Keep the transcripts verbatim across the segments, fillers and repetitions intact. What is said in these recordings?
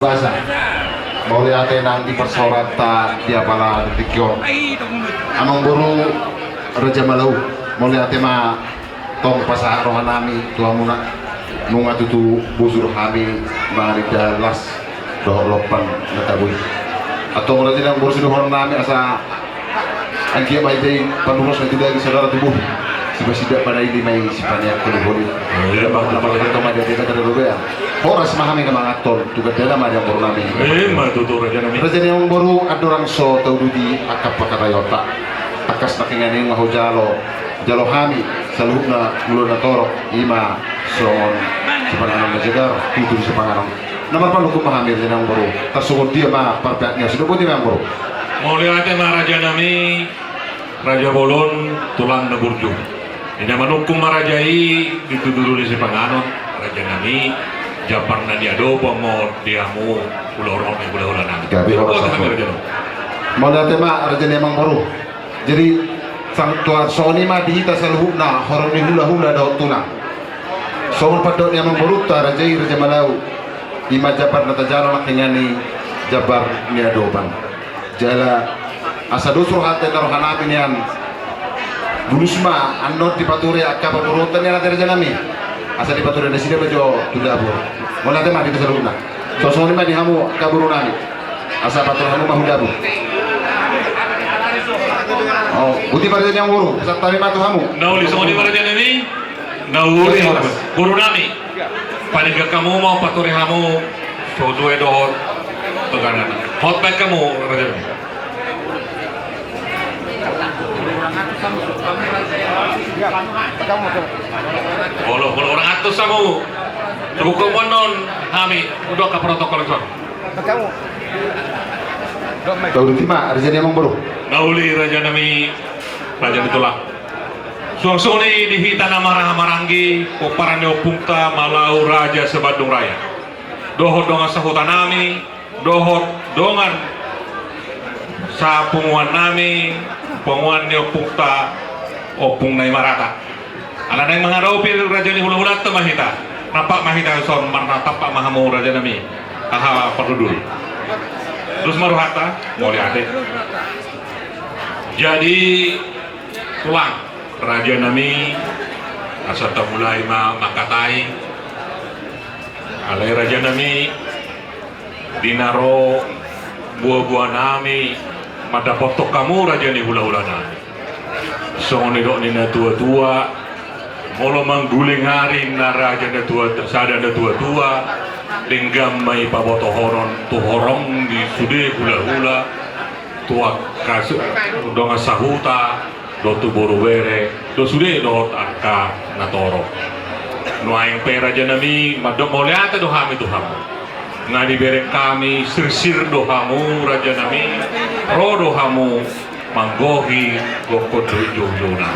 Basa. Mauliate nang di parsaoranta di apala di tingki on. Amangboru Raja Malau, mauliate ma tong pasahat rohanami tu hamuna. Nunga tutu bujur hami mangarinda las dohot lompan na tabo i. Antong raja ni amangboru, sidohononnami asa anggiat ma i jadi panuhos na tu daging, saudara tubuh. Sipasindak panaili ma i sipaneang holiholi. Horas ma hami na manganhon tu gandana ma di amangborunami. Ima tutu rajanami. Raja ni amangboru, andorang so tauduti angka pangkataionta, tangkas nangkiningan i nunga hujalo, jalo hami saluhutna ngolu na torop, ima songon sipanganon na jagar, tutu sipanganon. Na marpanungkun ma hami raja ni amangboru, tarsongon dia ma parpeak ni asi dohot botima amangboru. Mauliate ma rajanami, raja bolon, tulang na burju. Di na manungkun ma raja i di tudutudu ni sipanganon, rajanami, jambar na niadopan ma on di hamu hulahula ni hulahulanami. Gabe horas. Mauliate ma raja ni amangboru. Jadi songon i ma di hita saluhutna horong ni hulahula dohot tulang. Songon pandok ni amangborunta raja i, Raja Malau, ima jambar na tajalo nangkiningan i jambar niadopan. Jala asa dos rohanta, inna rohanami nian, bulus ma annon dipature angka pamoruonta nian ate rajanami. Asa dipature nasida ma jo tu dapur. Mauliate ma di hita saluhutna. Songon i ma di hamu angka borunami. Asa pature hamu ma tu dapur. Boti ma raja ni amangboru, pasahat hami ma tu hamu. Na uli songon i ma rajanami. Na uli borunami. Paninggak hamu ma pature hamu. Sotue dohot toganan. Hot back hamu rajanami. Olo, olo, orang atas hamu. Cukup konon hami untuk ke protokol son. Tauduti ma raja ni amangboru. Na uli rajanami, raja ni tulang. Suang songon i di hita na marhahamaranggi, pomparan ni ompunta Malau Raja Sibandung Raya. Dohot dongan sahutanami, dohot dongan sapunguannami, punguan ni ompunta, Ompung Naimarata. Ala naeng mangadopi raja ni hulahulanta ma hita. Nampak ma hita son, marnatampak ma hamu rajanami. Haha parhundul. Dos ma rohanta, mauliate. Jadi tulang, rajanami, asa tamulai ma mangkatai. Alai rajanami, di na ro buabuanami mandapothon hamu raja ni hulahulanami. Songon nidok ni natuatua, molo mangguling ari na raja natuatua, sada natuatua, denggan ma i pabotohonon tu horong ni sude hulahula, tu angka dongan sahuta, dohot tu boru bere, dohot sude dohot angka na torop. Nuaeng pe rajanami, mandok mauliate do hami tu hamu. Nga dibereng hami sirsir do hamu rajanami, ro do hamu manggohi gokhon dohot joujouna.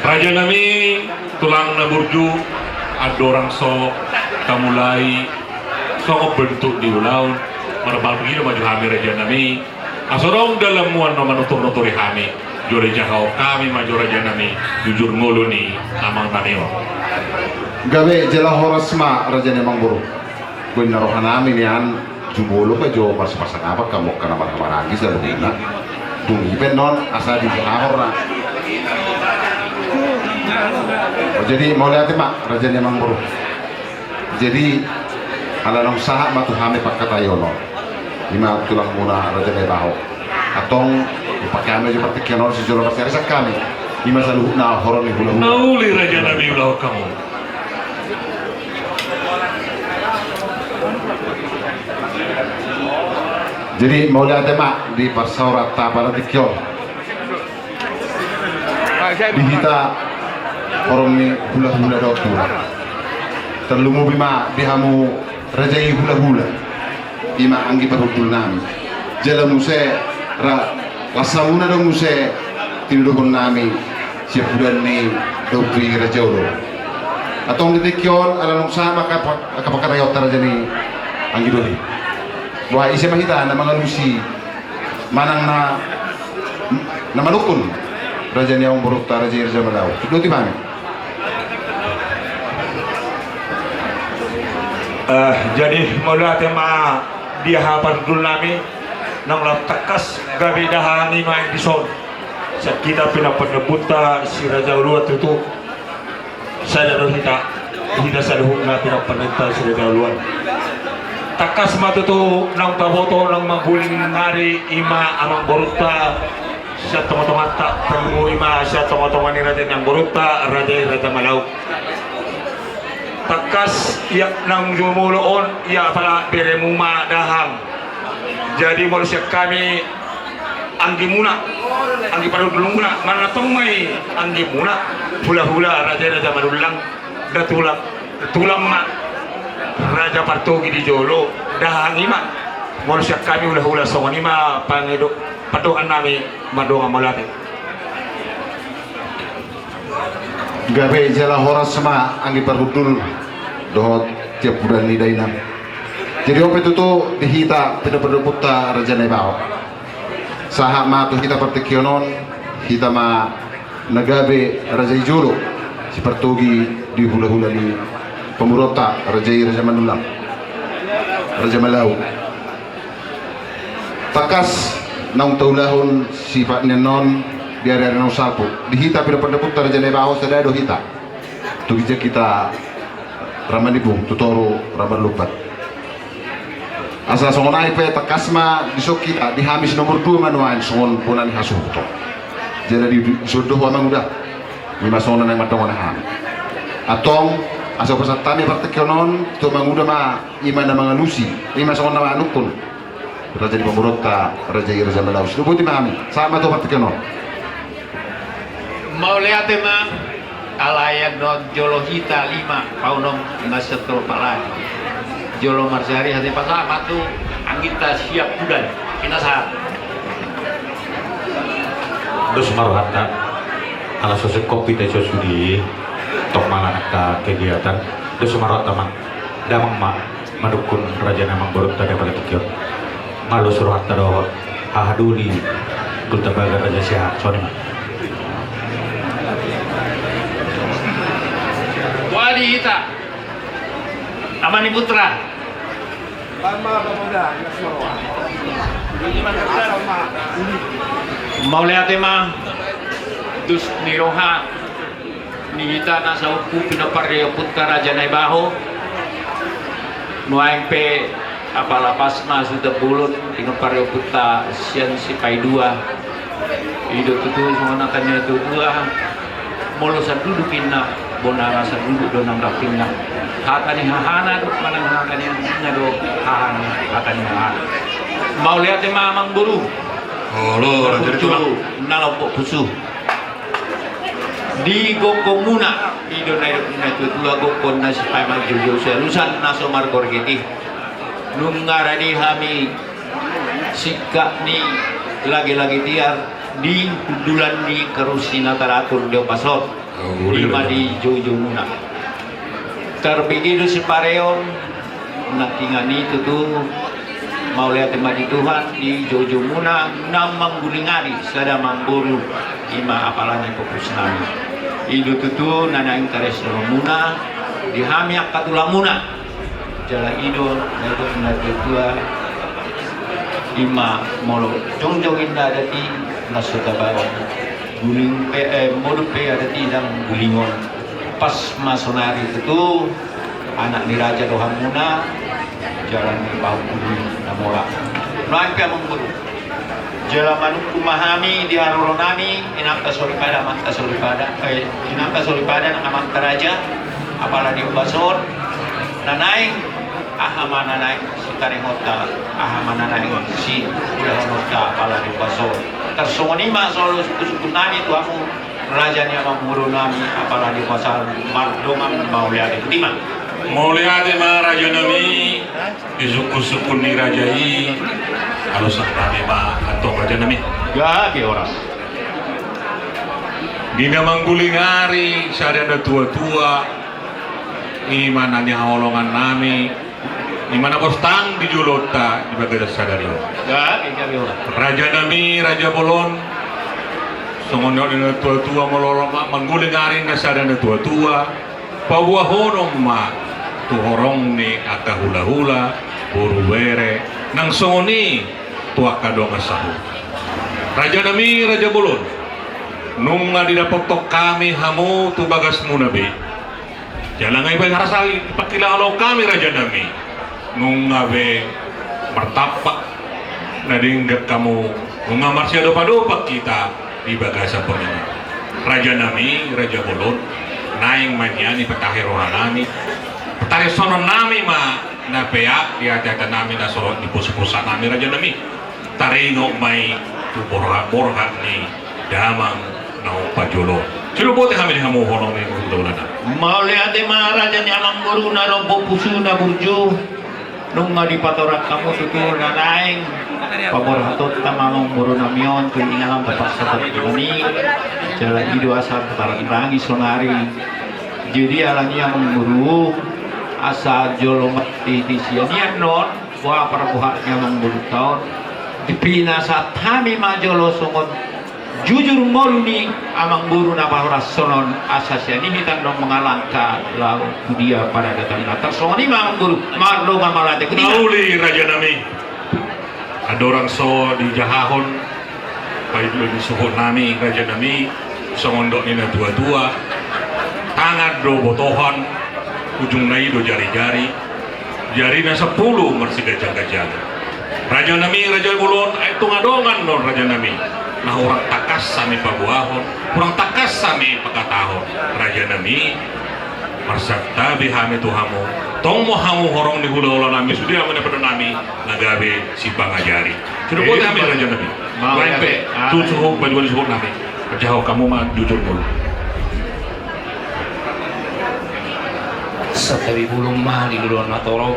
Rajanami, tulang na burju, andorang so tamulai songon bentuk ni ulaon, marbalgina ma jo hami rajanami. Asa dong dalan muan na manuturnuturi hami, jolo dijahahon hami ma jo rajanami jujur ngolu ni amangnami on. Gabe jala horas ma raja ni amangboru. Boi na rohanami nian, jumolo pe jo marsipasangapan hamu angka na marhahamaranggi saluhutna. Dung i pe annon asa dijahahon ra. Jadi mauliate ma raja ni amangboru. Jadi ala naung sahat ma tu hami pangkataion on. Ima tulangmuna raja na ibaho. Antong dipake hami jo partingkian on sijolo marsiarisan hami. Ima saluhutna horong ni hulahula. Na uli rajanami, ulahon hamu. Jadi mauliate ma di parsaoranta apala tingki on. Di hita horong ni hulahula dohot tulang. Tarlumobi ma di hamu raja i hulahula. Ima anggi parhundulnami. Jala muse ra las hamuna do muse tinadongannami sian pudan ni Daun Tuhi Raja Olo. Antong di tingki on ala naung sahat ma angka pangkataionta raja ni anggi doli. Boha ise ma hita na mangalusi manang na, na manungkun raja ni amangborunta raja i Raja Malau. Doti ma hami. Eh, jadi mauliate ma di haha parhundul nami, naung lam tangkas gabe dahahang i nuaeng dison. Sian hita pinompar ni ompunta si Raja Uluan tutu. Sada do hita, hita saluhutna pinompar ni ompunta si Raja Uluan. Tangkas ma tutu naung taboto naung mangguling ari i ma amangborunta sian tongatonganta, tarlumobi ma sian tongatonga ni raja ni amangborunta, raja i Raja Malau. Tangkas ia naung jumolo on, ia pala beremu ma dahahang. Jadi molo sian hami anggimuna, anggi parhundulmuna, manang tong ma i anggimuna, hulahula raja i Raja Manullang, da tulang, tulang ma Raja Partogi di jolo, dahahang i ma. Molo sian hami hulahula songon i ma pangido, pandohan nami, mardongan mauliate. Gabe jala horas ma anggi parhundul dohot tiap huda ni dainang. Jadi on pe tutu di hita pinompar ni ompunta Raja Naibaho. Sahat ma tu hita partingkian on, hita ma na gabe raja i jolo, si Partogi di hulahula ni pamoruonta, raja i Raja Manullang, Raja Malau. Tangkas naung taulahon sifat ni annon di ariari naung salpu. Di hita pinompar ni ompunta Raja Naibaho sada do hita. Tu ginjang hita ra manimbung, tu toru ra marlompan. Asa songon i pe tangkas ma dison hita, di hami si nomor dua ma nuaeng songon bona ni hasuhuton. Jala di, di, dison do ho amanguda. I ma songon na naeng mandongani hami. Antong, asa hupasahat hami partingkian on tu amanguda ma, i ma na mangalusi, i ma songon na manungkun raja ni pamoruonta, raja i Raja Malau. Sidoboti ma hami, sahat ma tu partingkian on. Mauliate ma, alai annon jolo hita lima paonom na sian tolu palani. Jolo marsahari hata i pasahat ma tu angginta siap huda i. Pinasahat. Dos ma rohanta. Ala so singkop hita i so sude. Tong manang angka kegiatan. Dos ma rohanta, Amang. Damang ma manungkun raja ni amangborunta di partingkian on. Malus rohanta dohot haha doli, tu tambaga raja siahaan, songon i ma. Wali hita, Ama ni Putra. Mauliate ma, dos ni roha ni hita na saompu pinompar ni ompunta Raja Naibaho. Nuaeng pe apala pas ma suda bolon pinompar ni ompunta sian Sipaidua. I do tutu songon hata ni natuatua, molo sanduduk inna, bona na sanduduk do nang rap inna. Hata ni hahana do manang hata ni anggina do hahana, hata ni hahana. Mauliate ma amangboru. Olo, raja di tulang. Na lombok pusu. Di gokhonmuna, i do na nidok ni natuatua, gokhon na sipaima joujou sialusan na so margorget i. Nunga rade hami singkat ni lagelage tiar di hundulan ni karusi na taratur di ombas on. I ma di joujoumuna. Tarbege do sipareon, nangkiningan i tutu, mauliate ma di Tuhan, di joujoumuna na mangguling ari sada amangboru, i ma apala ni pogosnami. I do tutu na naeng taresonmuna di hami angka tulangmuna. Jala i do na nidok ni natuatua, i ma molo jongjong inna adat i na so tabaen. Guling pe, eh, modom pe adat i ndang gulingon. Pas ma sonari tutu, anak ni raja do hamuna, jala ni pahompu na mora. Nuaeng pe amangboru. Jala manungkun ma hami di haroro nami, inanta soripada, amanta soripada, eh, inanta soripada nang amanta raja, apala di ombas on, na naeng, aha ma na naeng sitaringonta, aha ma na naeng siulahononta apala di ombas on. Tarsongon i ma solu sungkunsungkun nami tu hamu, raja ni amangboru nami, apala di ombas on, mardongan mauliate. Botima. Mauliate ma raja nami, di sungkunsungkun ni raja i, alosak nami ma antong raja nami. Gabe horas. Di na mangguling ari sada natuatua, i ma na nihaholongan nami, i ma na bostang di jolonta di bagasan sadari on. Gabe, gabe horas. Raja nami, raja bolon, songon nidok ni natuatua, molo ma-, mangguling ari na sada natuatua, paboahonon ma tu horong ni angka hulahula, boru, bere, nang songon i tu angka dongan sahuta. Rajanami, raja bolon, nunga didapothon hami hamu tu bagasmuna be. Jala nga dipasahat, dipangkilahon hami, rajanami, nunga be martampak na denggan hamu, nunga marsiadopadopan hita di bagasan pemilu. Rajanami, raja bolon, naeng ma nian dipatahi rohanami, patarishononnami ma na peak di ateatenami, na so ro di posaposanami, rajanami. Taringot ma i tu borhatborhat ni damang na umpat jolo. Sude boti hami di hamu horong ni hulahula. Mauliate ma, raja ni amangboru na dohot ompusu na burju. Nunga dipatorang hamu tutu na naeng paborhatonta ma amangborunami on tu inganan, tapasada tu hami. Jala i do asa tarandangi sonari. Jadi alani amangboru, asa jolo mate di sian i annon, boha parbohak ni amangborunta on, dipinasahat hami ma jolo songon jujur ngolu ni amangboru na pahorashon on, asa sian i hita annon mangalangka laho tu dia paradatanna. Tarsongon i ma amangboru, mardongan mauliate. Uli, rajanami. Andorang so dijahahon paidua ni suhutnami, rajanami, songon dok ni natuatua, tangan do botohon, ujungna i do jarijari, jari na sampulu marsigajanggajang. Rajanami, raja bolon, ai tung adong annon, rajanami, na hurang tangkas hami paboahon, hurang tangkas hami pangkatahon, rajanami. Marsantabi hami tu hamu. Tong ma hamu horong ni hulahulanami, sude hamu na padanami na gabe sipangajari. Sude boti hami, rajanami. Baen pe tu suhut, paidua ni suhutnami. Pajaha hamu ma jujur ngolu. Santabi bulung ma di luluan na torop,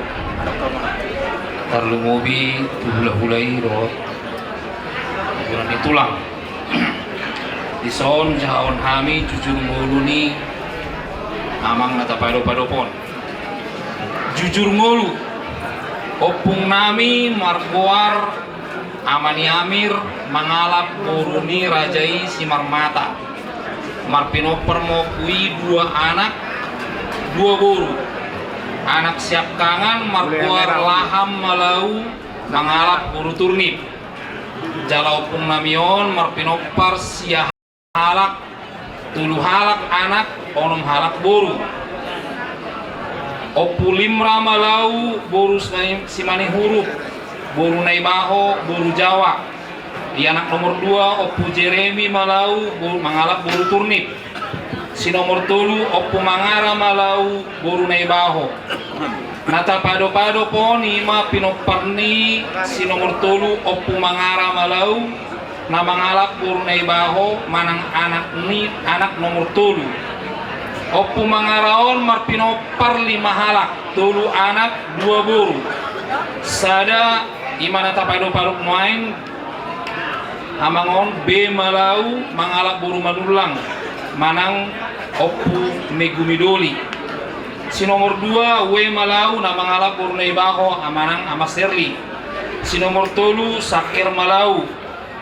tarlumobi tu hulahula i dohot hulahula ni tulang. Dison jahahon hami jujur ngolu ni amang na tapadopadop on. Jujur ngolu, ompungnami margoar Ama ni Amir mangalap boru ni raja i Simarmata. Marpinompar ma ompu i dua anak, dua boru. Anak siangkangan margoar Laham Malau mangalap boru Turnip. Jala ompungnami on marpinompar sia halak, tolu halak anak, onom halak boru. Ompu Limra Malau boru Sima-, Simanihurup, boru Naibaho, boru Jawa. Di anak nomor dua, Ompu Jeremi Malau, boru, mangalap boru Turnip. Si nomor tolu, Ompu Mangara Malau, boru Naibaho. Na tapadopadop on i ma pinompar ni si nomor tolu, Ompu Mangara Malau, na mangalap boru Naibaho manang anak ni, anak nomor tolu. Ompu Mangara on marpinompar lima halak, tolu anak, dua boru. Sada i ma na tapadopadop nuaeng, amang on, B Malau mangalap boru Manullang manang Ompu Megumi Doli. Si nomor dua, W Malau na mangalap boru Naibaho manang Ama Serli. Si nomor tolu, Saker Malau.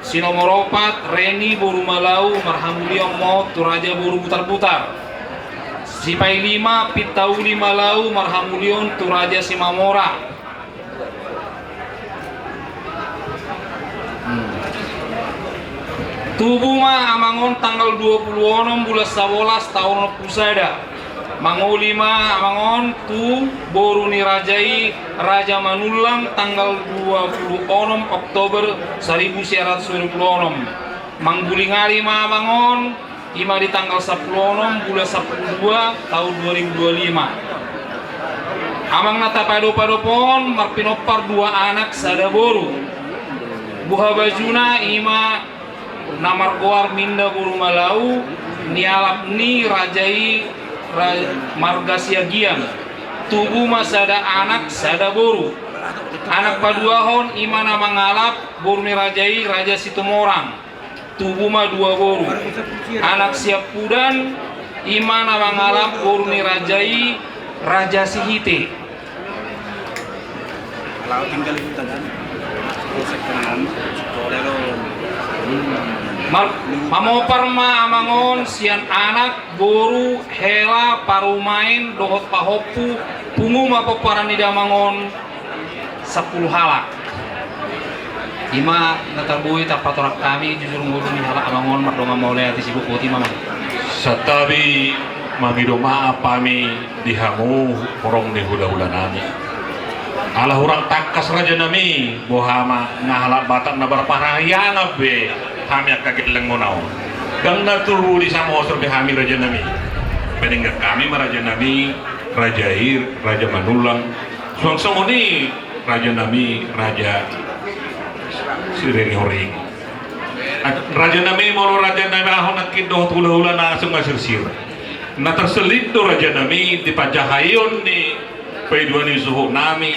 Si nomor opat, Reni boru Malau, marhamulion ma on tu raja boru Butarbutar. Sipailima, Pintauli Malau, marhamulion tu raja Simamora. Tubu ma amang on tanggal dua pulu onom bulan sabolas taon onompu sada. Mangoli ma amang on tu boru ni raja i, Raja Manullang, tanggal dua pulu onom Oktober saribu sia ratus dua pulu onom. Mangguling ari ma amang on, i ma di tanggal sampulu onom bulan sampulu dua taon dua ribu dua lima. Amang na tapadopadop on marpinompar dua anak sada boru. Buhabajuna i ma na margoar Minda boru Malau, nialap ni raja i ra-, marga Siagian. Tubu ma sada anak sada boru. Anak paduahon i ma na mangalap boru ni raja i, Raja Situmorang. Tubu ma dua boru. Anak siampudan i ma na mangalap boru ni raja i, Raja Sihite. Mar-, mamompar ma amang on sian anak, boru, hela, parumaen dohot pahompu Pungu ma pomparan ni damang on sampulu halak. Ima na tarbue tarpatorang hami jujur ngolu ni halak amang on, mardongan mauliate, sibuk boti ma amang. Santabi mangido maaf hami di hamu horong ni hulahula nami. Ala hurang tangkas raja nami, boha ma nga halak Batak na marparahyangan be hami angka gellengmuna on. Ndang na turbu di Samosir be hami raja nami. Peninggal hami ma raja nami, raja i, raja Manullang. Suang songon i raja nami, raja Siringoringo. Raja nami, molo raja nami, ahu nangkin dohot hulahula na asing masirsir. Na terselip do raja nami di panjahaion ni paidua ni suhut nami,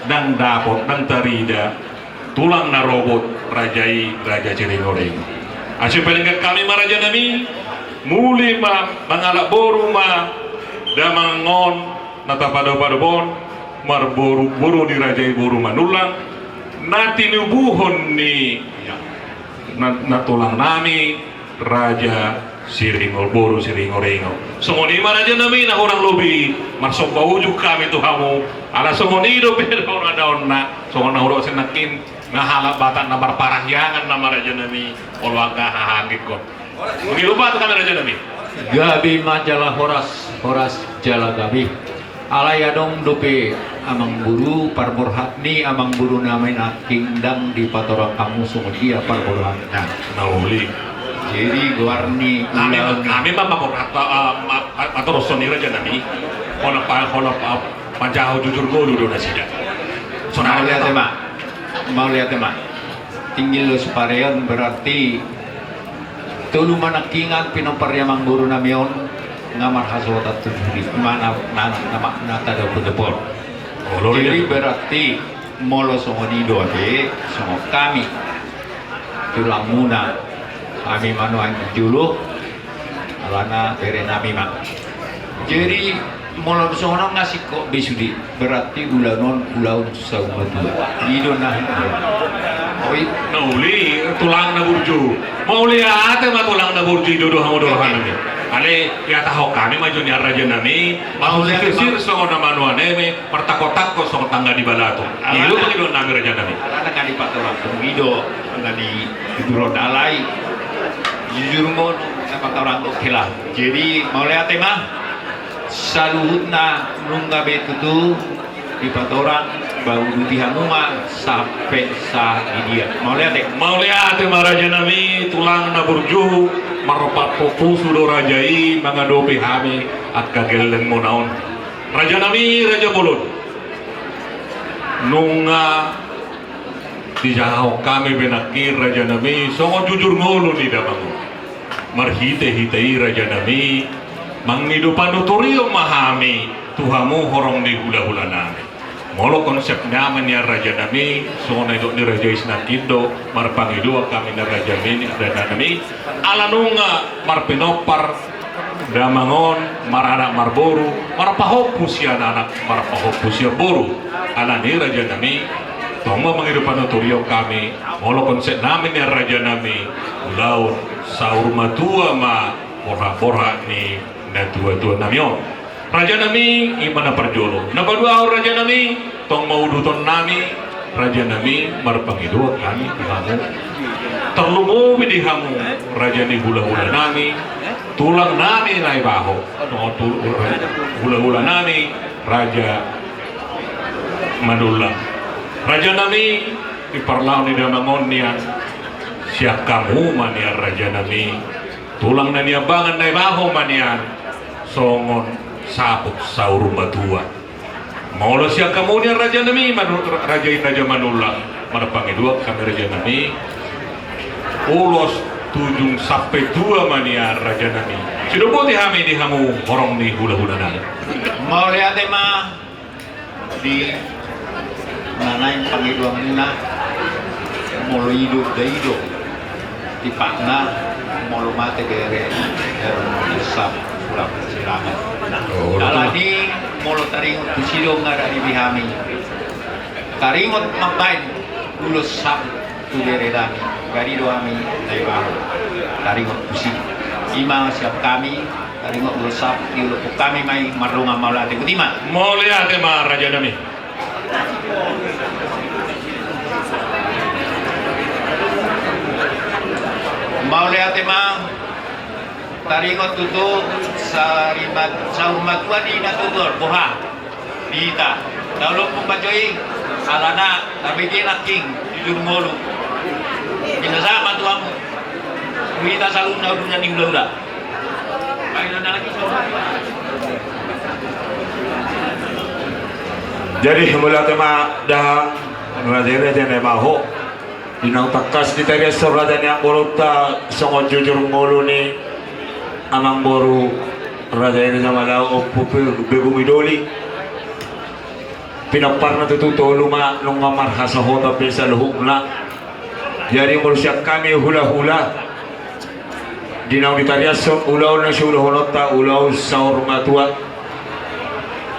ndang dapot, ndang tarida tulang na robot raja i, raja Siringoringo. Asi peninggal hami ma raja nami, muli ma mangalap boru ma damang on, na tapadopadohon, marboru, boru ni raja i boru Manullang, na tinubuhon ni na, na tulang nami, raja Siringo, boru Siringoringo. Songon i ma raja nami, na hurang lobi marsomba ujung hami tu hamu. Ala songon i dope daonadaonna, songon na hudok sinangkin, nga halak Batak na marparahyangan nama raja nami, olo angka haha anggikkon. Mangido maaf tu hami raja nami. Gabe ma jala horas, horas jala gabe. Alai adong dope amang boru, parborhat ni amang boru nami nangkin ndang dipatorang hamu songon dia parborhatna. Na uli. Jadi goar ni hami, ulaon hami ma paborhat, ah, ma-, ma-, matoroshon i raja nami. Hona pa-, hona pa-, manjaha jujur ngolu do nasida. Sonang mauliate ma. Mauliate ma. Tinggal do sipareon, berarti tolu ma nangkiningan pinompar ni amang boru nami on, nga marhasohotan tu juri, ima na, na, na, na tadapot-dapot. Jadi berarti molo songon i do ate, songon hami tulangmuna, hami ma nuaeng jolo, alana bere nami ma. Jadi molo songon on nga singkop be sude, berarti ulaon on ulaon saur matua. I do na. Oi. Na uli, tulang na burju. Mauliate ma tulang na burju, i do dohot hamu dohot hami. Alai dihatahon hami ma jo nian raja nami, mauliate ma. Sirsir songon na manuan eme, martangkot-tangkot songon tangga di balato. I do pangidoan nami raja nami. Alana nga dipatorang hamu i do, nga di tuturon, alai jujur ma on, nga dipatorang hamu hela. Jadi mauliate ma. Saluhutna nunga be tutu dipatorang, ba uduti hamu ma sampe sadia. Mauliate. Mauliate ma raja nami, tulang na burju, marpampusu do raja i mangadopi hami angka gellengmuna on. Raja nami, raja bolon. Nunga dijahahon hami be nangkin raja nami songon jujur ngolu ni damang on. Marhite-hite i raja nami, mangido panuturion ma hami tu hamu horong ni hulahula nami. Molo konsepna ma nian raja nami, songon na nidok ni raja i sinangkin do, marpangidoan hami nian raja nami, raja nami, ala nunga marpinompar damang on, maranak marboru, marpahompu sian anak, marpahompu sian boru. Alani raja nami, tong ma mangido panuturion hami, molo konsep nami nian raja nami, ulaon saur matua ma borhat-borhat ni natuatua nami on. Raja nami, i ma na parjolo. Na paduahon raja nami, tong ma uduton nami, raja nami, marpangidoan hami di hamu. Tarlumobi di hamu, raja ni hulahula nami, tulang nami Naibaho, dohot tu-, hulahula nami, raja Manullang. Raja nami, di parlao ni damang on nian, sian hamu ma nian raja nami, tulang na niambangan Naibaho ma nian, songon saput saur matua. Molo sian hamu nian raja nami, manu-, raja i raja Manullang, marpangidoan hami raja nami, ulos tu ujung sampe tua ma nian raja nami. Sidoboti hami di hamu horong ni hulahula nami. Mauliate ma. Di na naeng pangidoanmuna, molo ido da ido, tipakna molo mate bere, bere sap, pulang silangan. Alani molo taringot tusi do nga rari di hami. Taringot mambaen ulos sap tu bere nami, gari do hami Naibaho. Taringot tusi. I ma sian hami, Taringot molo sahat di ulaon hami ma i, mardongan mauliate. Botima. Mauliate ma, raja nami. Mauliate ma. Taringot tutu sarimat-, saur matua ni natuatua, boha. Di hita, na olo pun pajo i, alana tabege nangkin jujur ngolu. Pinasahat ma tu hamu. Di hita saluhutna udunan ni hulahula. Jadi, mauliate ma dahahang, raja i raja Naibaho. Di naung tangkas ditariashon raja ni amangborunta songon jujur ngolu ni amangboru, raja i raja Malaho, Ompu Begu Midoli. Pinomparna tutu tolu ma, nunga marhasohotan be saluhutna. Jadi molo sian hami hulahula, di naung ditariashon ulaon na siulahononta, ulaon saur matua,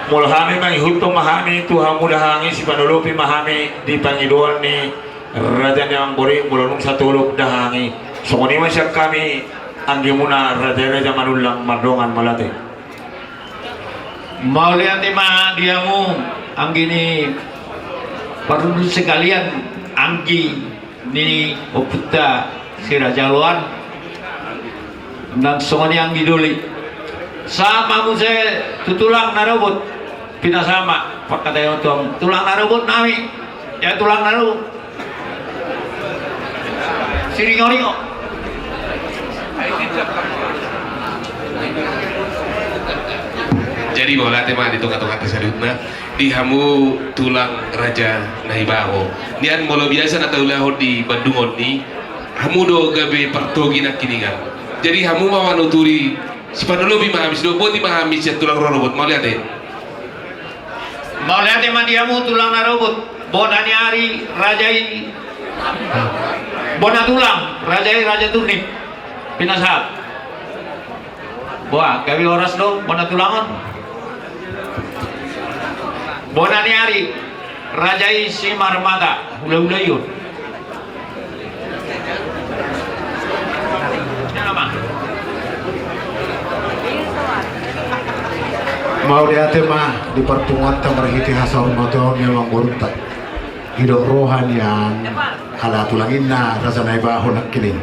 molo hami mangihuthon ma hami tu hamu dahahang i, sipanolopi ma hami di pangidoan ni raja ni amangboru i, molo nunga satolop dahahang i. Songon i ma sian hami anggimuna, raja i raja Manullang, mardongan mauliate. Mauliate ma di hamu, anggi ni parhundul sekalian, anggi ni ompunta si Raja Oloan, nang songon i anggi Doli. Sahat ma muse tu tulang na robot, pinasahat ma pangkataion tu hamu. Tulang na robot nami, ia tulang na robot. Siringoringo. Jadi mauliate ma di tongatonganta saluhutna, di hamu tulang raja Naibaho. Nian molo biasa na taulahon di Bandung on i, hamu do gabe partogi nangkiningan. Jadi hamu ma manuturi, sipanolopi ma hami, sidok boti ma hami sian tulang rorobot. Mauliate. Mauliate ma di hamu tulang na robot, bona ni ari raja i, bona tulang raja i raja Turnip. Pinasahat. Boha, gabe horas do bona tulang on? Bona ni ari raja i Simarmata, hulahula i on. Mauliate ma di parpunguanta marhite hasaurmatuaon ni amangborunta. Didok roha nian, ala tulang inna raja Naibaho nangkining.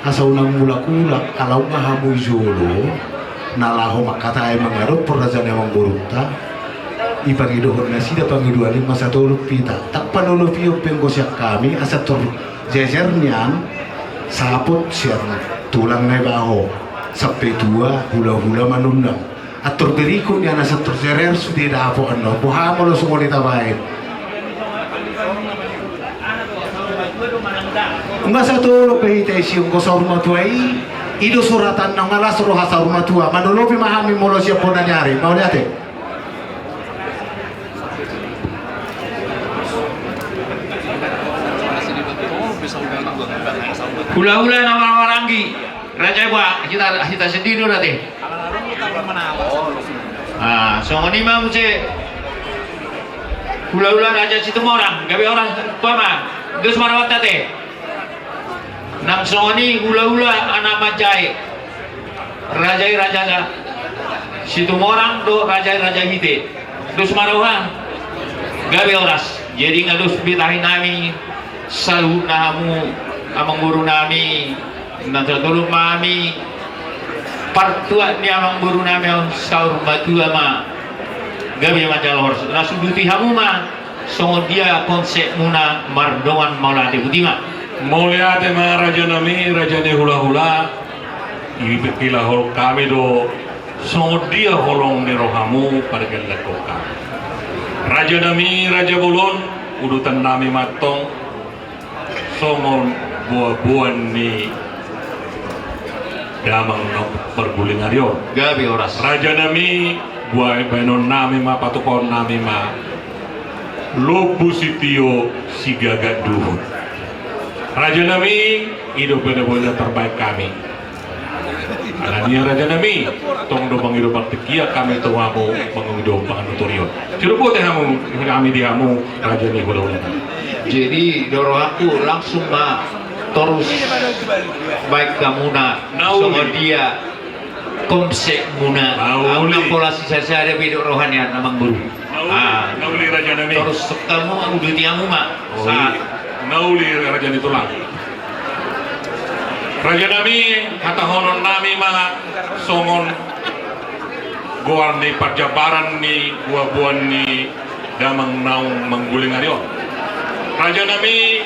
Asa unang mulak-ulak, ala nunga hamu i jolo na laho mangkatai mangadophon raja ni amangborunta. Ipangidohon nasida pangidoan i ma satolop hita. Ndang panolopion pe anggo sian hami, asa tor jejer nian saput sian tulang Naibaho, sampe tua, hulahula Manullang. Antor berikut nian asa tor jejer sude dapot annon. Boha molo songon i tabaen? Nunga satolop be hita i, sian anggo saurmatua i, i do suratanna, nunga las roha saurmatua. Manolopi ma hami molo sian bona ni ari. Mauliate. Hulahula na marhahamaranggi, raja i, boha, hita, hita sendiri do ate. Ah, songon i ma muse hulahula raja Situmorang, gabe horas, boha ma, dos ma rohanta ate. Nang songon i hulahula anak manjae, raja i raja Situmorang dohot raja i raja Hite. Dos ma roha, gabe horas. Jadi nga dos be tahi nami saluhutna hamu amangboru nami, na tolop ma hami partuat ni amangboru nami on, saurmatua ma, gabe manjalo horas. Na suduti hamu ma songon dia konsepmuna, mardongan mauliate. Botima. Mauliate ma raja nami, raja ni hulahula. Ipilahon hami do songon dia holong ni rohamu pargellengkon hami. Raja nami, raja bolon, udutan nami ma antong songon boaboan ni damang na marguling ari on. Gabe horas. Raja nami, boa-, baenon nami ma, patupaon nami ma, lombu sitio sigagat duhut. Raja nami, i do penoboan na tarbaen hami. Alani i raja nami, tong do mangido partingkian hami tu hamu, mangido panganutution. Sidok boti hamu, hami di hamu, raja ni hulahula. Jadi do rohangku langsung ma torus baen hamuna. Nauli. Songon dia Tomsek muna. Mauli. Au na pola sisasada be dok roha ni amangboru. Mauli. Ah. Mauli raja nami. Torus sukkamu, uduti hamu ma. Mauli. Sa. Mauli raja ni tulang. Raja nami, hatahonon nami ma songon goar ni parjabaran ni buabuan ni damang naung mangguling ari on. Raja nami,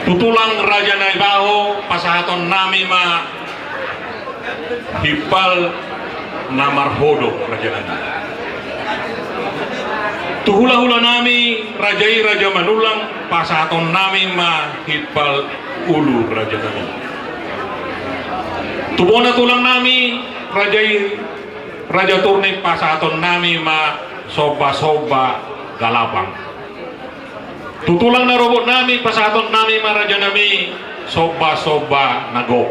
tu tulang raja Naibaho, pasahaton nami ma himpal na marhodok raja nami. Tu hulahula nami raja i raja Manullang, pasahaton nami ma himpal ulu raja nami. Tu bona tulang nami raja i raja Turni, pasahaton nami ma sombasomba galabang. Tu tulang na robot nami, pasahaton nami ma raja nami sombasomba na gok.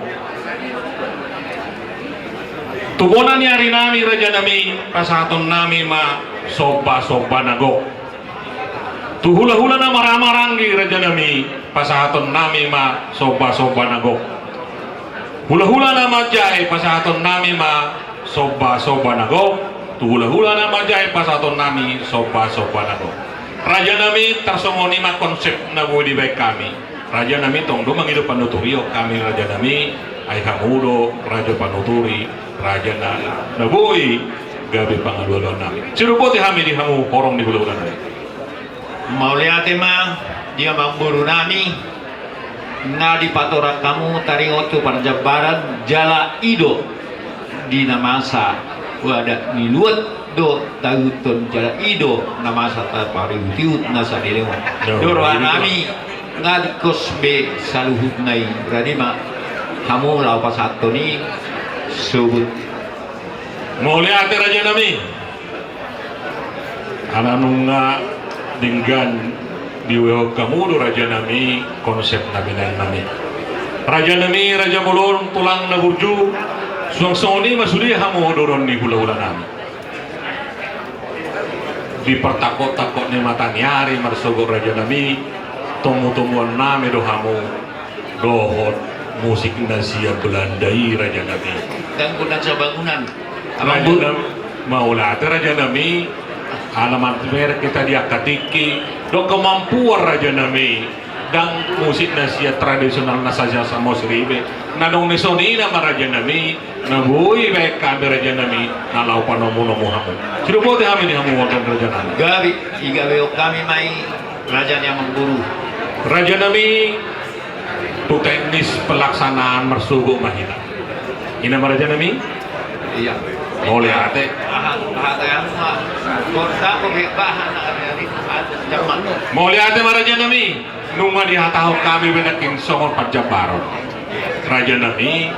Tu bona ni ari nami raja nami, pasahaton nami ma sombasomba na gok. Tu hulahula na marhahamaranggi raja nami, pasahaton nami ma sombasomba na gok. Hulahula na manjae, pasahaton nami ma sombasomba na gok. Tu hulahula na manjae, pasahaton nami sombasomba na gok. Raja nami, tarsongon i ma konsep na boi dibaen hami. Raja nami, tong do mangido panuturion hami raja nami, ai hamu do raja panuturi, raja na, na boi gabe pangalualuan nami. Sidok boti hami di hamu horong ni hulahula nami. Mauliate ma di amangboru nami, na dipatorang hamu taringot tu parjambaran jala i do di na masa adat ni luat do taihuthon jala i do na masa taparihutihut na sadeleon. Yo, do roha nami, nga dingkos be saluhutna i, rade ma hamu laho pasahathon i sobut. Mauliate raja nami. Ala nunga denggan diulahon hamu do raja nami konsep na binaen nami. Raja nami, raja bolon, tulang na burju, suang songon i ma sude hamu dohonon ni hulahula nami. Di partangkok-tangkok ni mata ni ari marsogot raja nami, tomutomuan nami do hamu dohot musik na sian Belanda i raja nami. Ganggu na sabangunan. Raja nami, mauliate raja nami, ala marmerek hita di angka tingki, dohot kemampuan raja nami, ndang musik na sian tradisional na saja samosri be. Na dong ni sonina ma raja nami, na boi baen hami raja nami, na laho panomunomu hamu. Sidok boti hami di hamu on raja nami. Gabe, i gabe on hami ma i. Raja ni amangboru. Raja nami, tu teknis pelaksanaan marsogot ma hita. I ma raja nami? Iya. Mauliate. Aha, aha, aha, aha. Kota ko be bahan ari-ari, aha, jaman. Mauliate ma raja nami. Nunga dihatahon hami be nangkin songon parjambaron. Raja nami,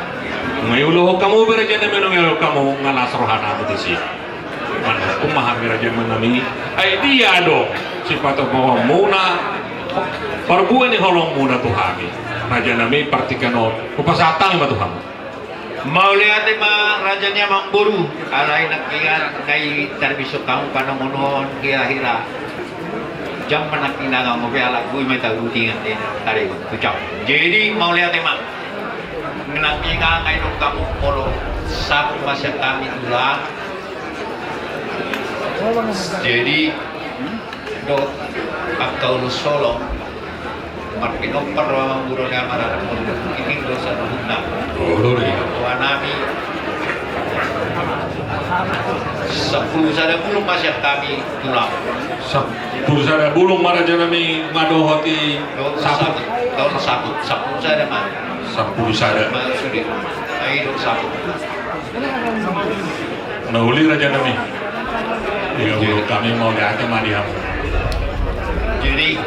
nunga diulahon hamu be raja nami, nunga diulahon hamu, nga las roha nami tusi. Manungkun ma hami raja nami. Ai dia do sipatupaonmuna, parbue ni holongmuna tu hami. Raja nami, partingkian on hupasahat hami ma tu hamu. Mauliate ma raja ni amangboru. Alai nangkin na i tarbisok hamu panongonon hira-hira. Jam ma nangkin na gabe ala boi ma tagutingan de tadi ucap. Jadi mauliate ma. Nangkin na i dong hamu molo sahat ma sian hami tulang. Jadi dohot angka ulos holong marpinompar roha manguroni amaranak, tingki do saluhutna. Olo do i. Roha nami sampulu sada bulung ma sian hami tulang. Sampulu sada bulung ma raja nami, nga dohot i. Dohot saput. Saput, dohot saput, sampulu sada ma. Sampulu sada ma sude. Ai dohot saput. Na uli raja nami. Ia, uli. Hami mauliate ma di hamu. Jadi,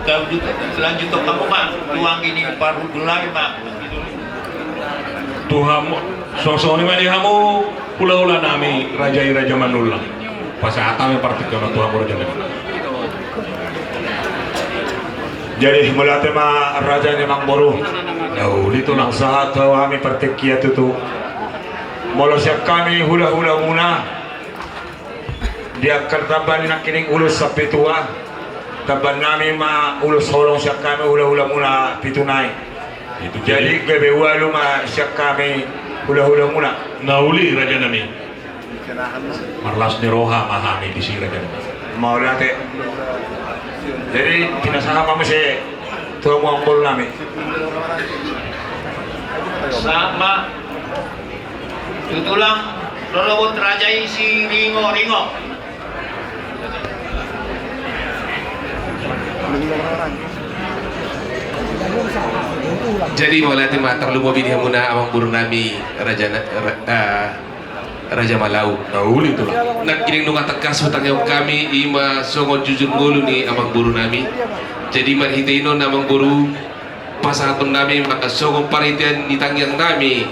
lanjut, lanjut hamu ma tu anggi ni parhundul nami ma. Tu hamu, songon i ma di hamu hulahula nami, raja i raja Manullang. Pasahat hami partingkian on tu hamu raja nami. Jadi mauliate ma raja ni amangboru. Na uli tulang. Sahat hami partingkian tutu. Molo sian hami hulahulamuna, di angka tamba ni nangkining ulos sampe tua, tambahan nami ma ulos holong sian hami hulahulamuna pitu nai. Jadi gabe ualu ma sian hami hulahulamuna. Na uli rajanami. Marlas ni roha ma hami disi rajanami. Mauliate. Jadi pinasahat ma muse tu amangborunami. Sahat ma tu tulang rorobot raja i si Ringo-ringo. Jadi mauliate ma tarlumobi di hamuna amangborunami raja na- ra- eh, Raja Malau. Na uli tulang. Nangkining nunga tangkas hutangihon hami i ma songon jujur ngolu ni amangborunami. Jadi marhite i non amangboru, pasahatonnami ma songon parhitean ni tangiangnami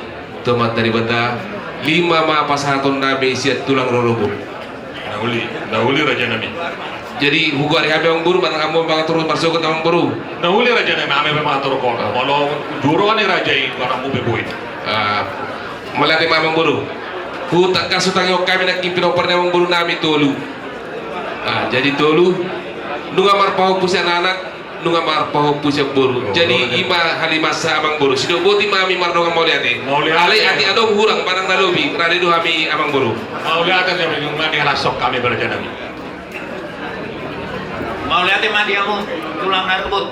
tu Amanta Debata, lima ma pasahatonnami sian tulang rorobot. Na uli, na uli rajanami. Jadi hugoari hami amangboru, manang hamu mangatur marsogot amangboru. Na uli rajanami, hami pe mangaturhon. Molo juru ni raja i, barang mu pe boi. Ah, mauliate ma amangboru. Hutangkas hutangihon hami nangkin pinompar ni amangborunami tolu. Ah, jadi tolu. Nunga marpahompu sian anak, nunga marpahompu sian boru. Jadi ima halimasa amangboru. Sidok boti ma hami mardongan mauliate. Alai atik adong hurang manang na lobi, rade do hami amangboru. Mauliate ma di hamu, nunga dihalashon hami rajanami. Mauliate ma di hamu tulang na rorobot.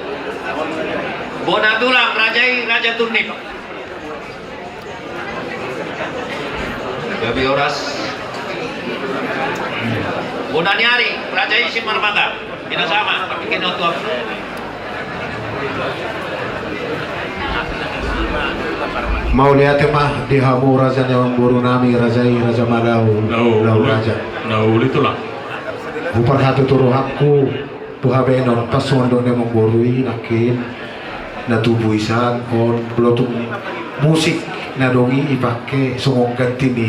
Bona tulang raja i Raja Turnip. Gabe horas. Bona ni ari raja i Simarmata. Ina sama, partingkian on tu hamu. Mauliate ma di hamu raja ni amangborunami, raja i Raja Malau. Lau raja. Na uli tulang. Huparhatutu rohangku tu habaenon pasongon do ni amangboru i nangkin na tubu i san on blotung musik na adong i ipake songon ganti ni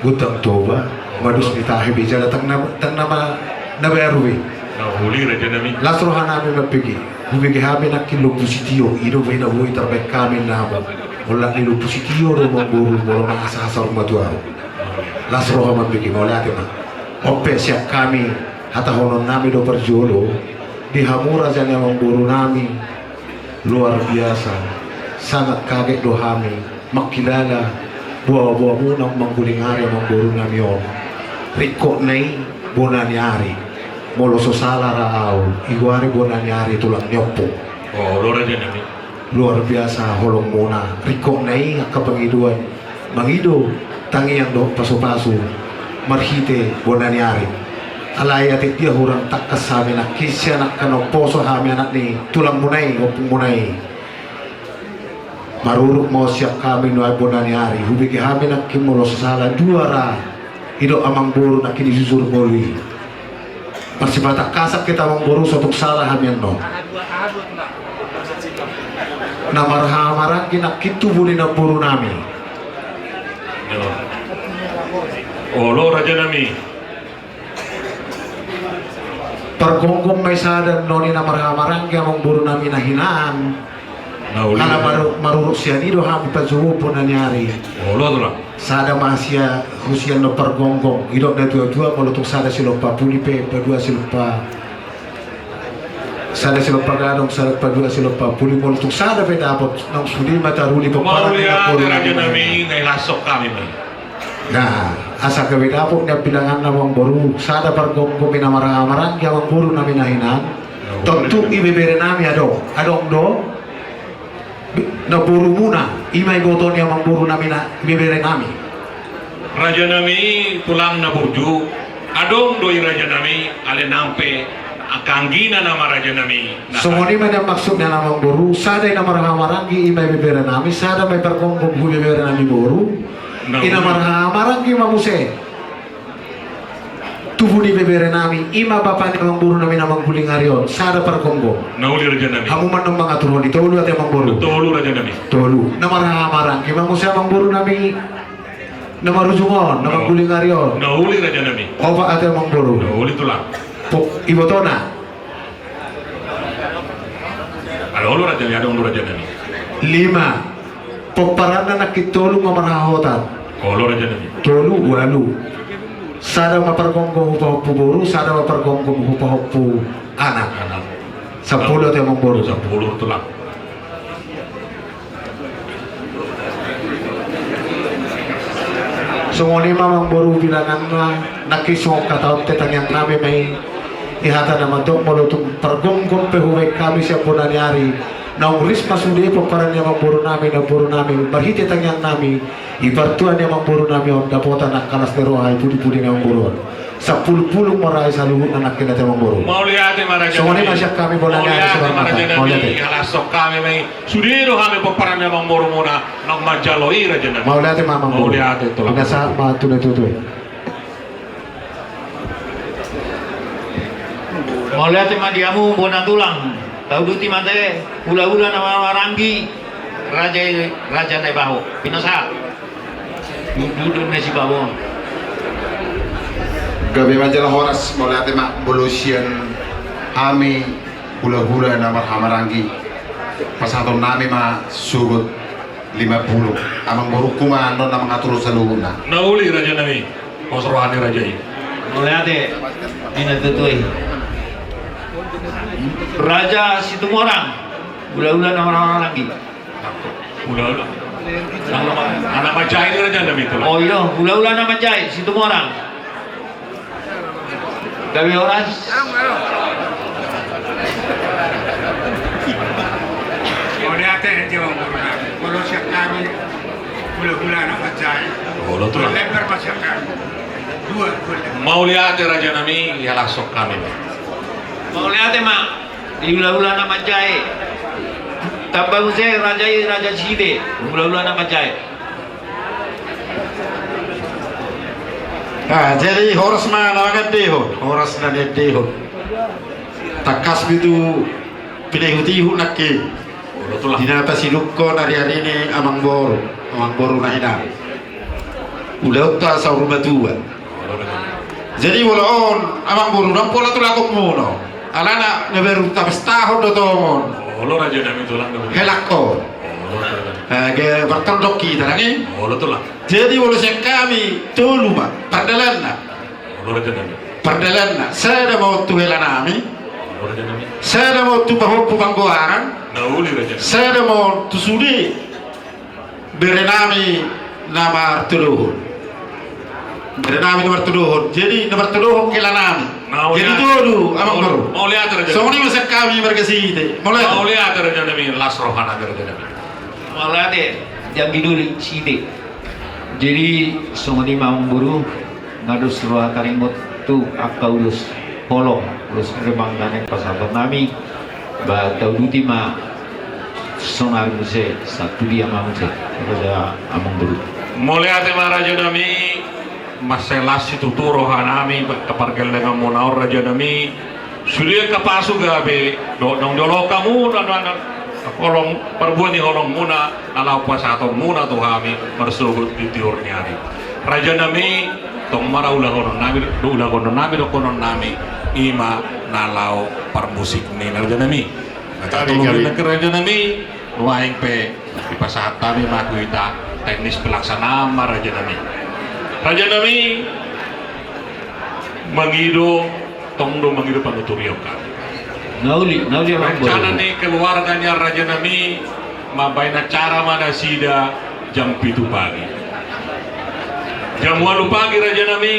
gondang Toba, madus ni tahi be jala tang na tang na ma na baru be. Na uli rajanami. Las rohanami mambege, hubege hami nangkin lombu sitio, i do be na boi tarbaen hami na hamu. Olat ni lombu sitio do amangboru molo mangasahasa rumah tua. Las roha mambege, mauliate ma. On pe sian hami hatahononnami do parjolo di hamu raja ni amangborunami. Luar biasa. Sangat kaget do hami mangkilala boaboamuna mangguling ari amangborunami on. Ringkot na i bona ni ari. Molo so sala ra au, igoari bona ni ari tulang ni ompung. Olo rajanami. Luar biasa holongmuna. Ringkot na i angka pangidoan mangido tangiang dohot pasupasu marhite bona ni ari. Alai atik dia hurang tangkas hami nangkin sian angka na umposo hami anak ni tulangmuna i, ompungmuna i. Maruruk ma on sian hami nuaeng bona ni ari, hubege hami nangkin molo so sala dua ra. Idok amangboru nangkin i jujur ngolu i. Marsipatangkasan hita amangboru, so tung sala hami annon. Na marhahamaranggi nangkin tubu ni namborunami. Olo rajanami. Pargomgom ma i sada annon i na marhahamaranggi amangborunami na hinan. Ala maruruk sian i do hami pajobo bona ni ari. Olo tulang. Sada ma sia husian do pargomgom, idok na tuatua molo tung sada silompa puli pe padua silompa. Sada silompa gadong, sada padua silompa puli, molo tung sada pe dapot, naung sude ma taruli pomparan ni namboru. Mauliate rajanami, na i las roha hami ma. Nah, asa gabe dapot ni ambilanganna amangboru, sada pargomgom i na marhahamaranggi amangborunami na hinan. Tontu ibeberenami adong, adong do. Namborumuna, ima iboto ni amangborunami na ibeberenami. Rajanami tulang na burju, adong do i rajanami, alai nang pe angka anggina nama rajanami. Songon i ma nian maksudna amangboru, sada i na marhahamaranggi ima ibeberenami, sada ma i pargomgom hu ibeberenami boru. I na marhahamaranggi ma muse. Tubu ni beberenami, ima bapa ni amangborunami na mangguling ari on, sada pargomgom. Na uli rajanami. Hamu ma annon mangaturhon i, tolu ate amangboru. Tolu rajanami. Tolu. Na marhahamaranggi ma muse amangborunami na marujung on, na mangguling ari on. Na uli rajanami. Opat ate amangboru. Na uli tulang. Pok ibotona. Olo rajanami, adong do rajanami. Lima. Pomparanna nangkin tolu ma marhahaotan. Olo rajanami. Tolu, ualu. Sada ma pargomgom hu pahompu boru, sada ma pargomgom hu pahompu anak. Anak. Sampulu ate amangboru. Sampulu tulang. Songon i ma amangboru bilanganna, nangkin songon hataonta tangiang nami ma i. Di hata na mandok molo tung targomgom pe hubaen hami sian bona ni ari, naung ris ma sude pomparan ni amangboru nami, namboru nami, marhite tangiang nami, di partua ni amangboru nami on dapotan angka las ni roha, di pudipudi ni amangboru on. Sampulupulu ma raja i saluhutna nangkin, ate amangboru. Mauliate ma raja nami. Songon i ma sian hami bona ni ari. Mauliate ma raja nami. Mauliate. Halashon hami ma i. Sude do hami pomparan ni amangborumuna naung manjalo i, raja nami. Mauliate ma amangboru. Mauliate tulang. Pinasahat ma tu na tutu i. Mauliate ma di hamu bona tulang. Tauduti ma ate hulahula na marhahamaranggi, raja i, raja Naibaho. Pinasahat. Duduk na si babon. Gabe ma jala horas, mauliate ma molo sian hami hulahula na marhahamaranggi. Pasahaton nami ma sogot lima puluh. Amangborungku ma annon na mangatur saluhutna. Na uli raja nami, pos roha ni raja i. Mauliate, ninna tutu i. Raja Situmorang, hulahula na marhahamaranggi. Hulahula. Anak manjae ni raja nami tulang. Oh iyo, hulahula na manjae, Situmorang. Gabe horas. Mauliate, jawab guru nami. Molo sian hami hulahula na manjae. Olo tulang. Lembar ma sian hami. Dua, dua lembar. Mauliate raja nami, halashon hami. Mauliate ma. Di hulahula na manjae. Tamba muse raja i, raja side, hulahula na manjae. Ah, jadi horas ma na mangadopi ho, horas na niadopi ho. Tangkas ma tutu pinaihutihut nangkin. Di na pasidungkon ari-ari ni amangboru, amangboru na hinan. Ulaonta saur matua. Jadi molo on, amangboru, ndang pola tulakonmuna. Alana na baru tapestahon do tongon. Olo raja nami tulang. Helangkon. Olo tulang. Age, bertondok kita nang i. Olo tulang. Jadi molo sian hami tolu ma pardalanna. Olo raja nami. Pardalanna, sada ma on tu hela nami. Olo raja nami. Sada ma on tu pahompu panggoaran. Na uli raja nami. Sada ma on tu sude bere nami na martodohon. Bere nami na martodohon. Jadi na martodohon hela nami. Jadi tolu amangboru. Mauliate raja. Songon i ma sian hami marga Sihite. Mauliate. Mauliate raja nami, las roha nami raja nami. Mauliate, janggi doli Sihite. Jadi songon i ma amangboru. Nga dos roha taringot tu angka ulos holong, ulos rembang na naeng pasahaton nami. Ba tauduti ma sonari muse, sahat tu dia ma muse, raja amangboru. Mauliate ma raja nami, mansai las situtu roha nami, ba angka pargellenganmuna on raja nami. Sude angka pasu gabe dohot naung dioloi hamuna na, na, na holong, parbue ni holongmuna na laho pasahatonmuna tu hami marsogot di tiur ni ari. Raja nami, tong ma ra ulahonon nami, do ulahonon nami, dohonon nami, i ma na laho parmusik ni raja nami. Raja nami, nuaeng pe dipasahat hami ma tu hita teknis pelaksanaan ma raja nami. Raja nami, mangido, tong do mangido panuturion hami. Na uli, na uli amangboru. Rencana ni keluarga ni raja nami mambaen acara ma nasida jam pitu pagi. Jam ualu pagi raja nami.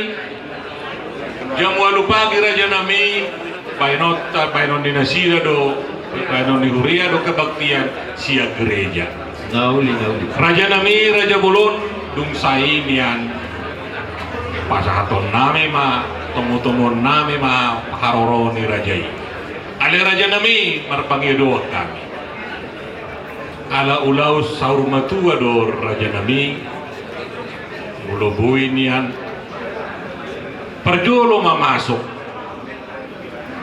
Jam ualu pagi raja nami, baenon, baenon ni nasida do, baenon ni huria do kebaktian sian gereja. Na uli, na uli. Raja nami, raja bolon, dung sae i nian pasahaton nami ma, tomutomuon nami ma haroro ni raja i. Ale raja nami, marpangidoan hami. Ala ulaon saur matua do raja nami, molo boi nian parjolo ma masuk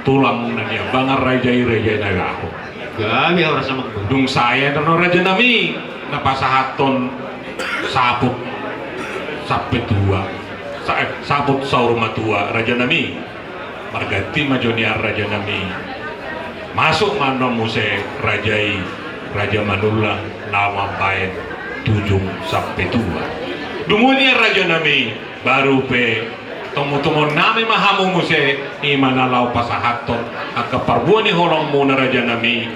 tulang na niambangan raja i, raja i na gaho. Dung sae do raja nami na pasahathon saput sampe tua, sa-, eh, saput saur matua raja nami. Marganti ma jo nian raja nami. Masuk ma annon muse raja i, raja Manullang na mambaen tujung sampe tua. Dung i nian raja nami, baru pe tomutomuon nami ma hamu muse, i ma na laho pasahathon angka parbue ni holongmuna raja nami.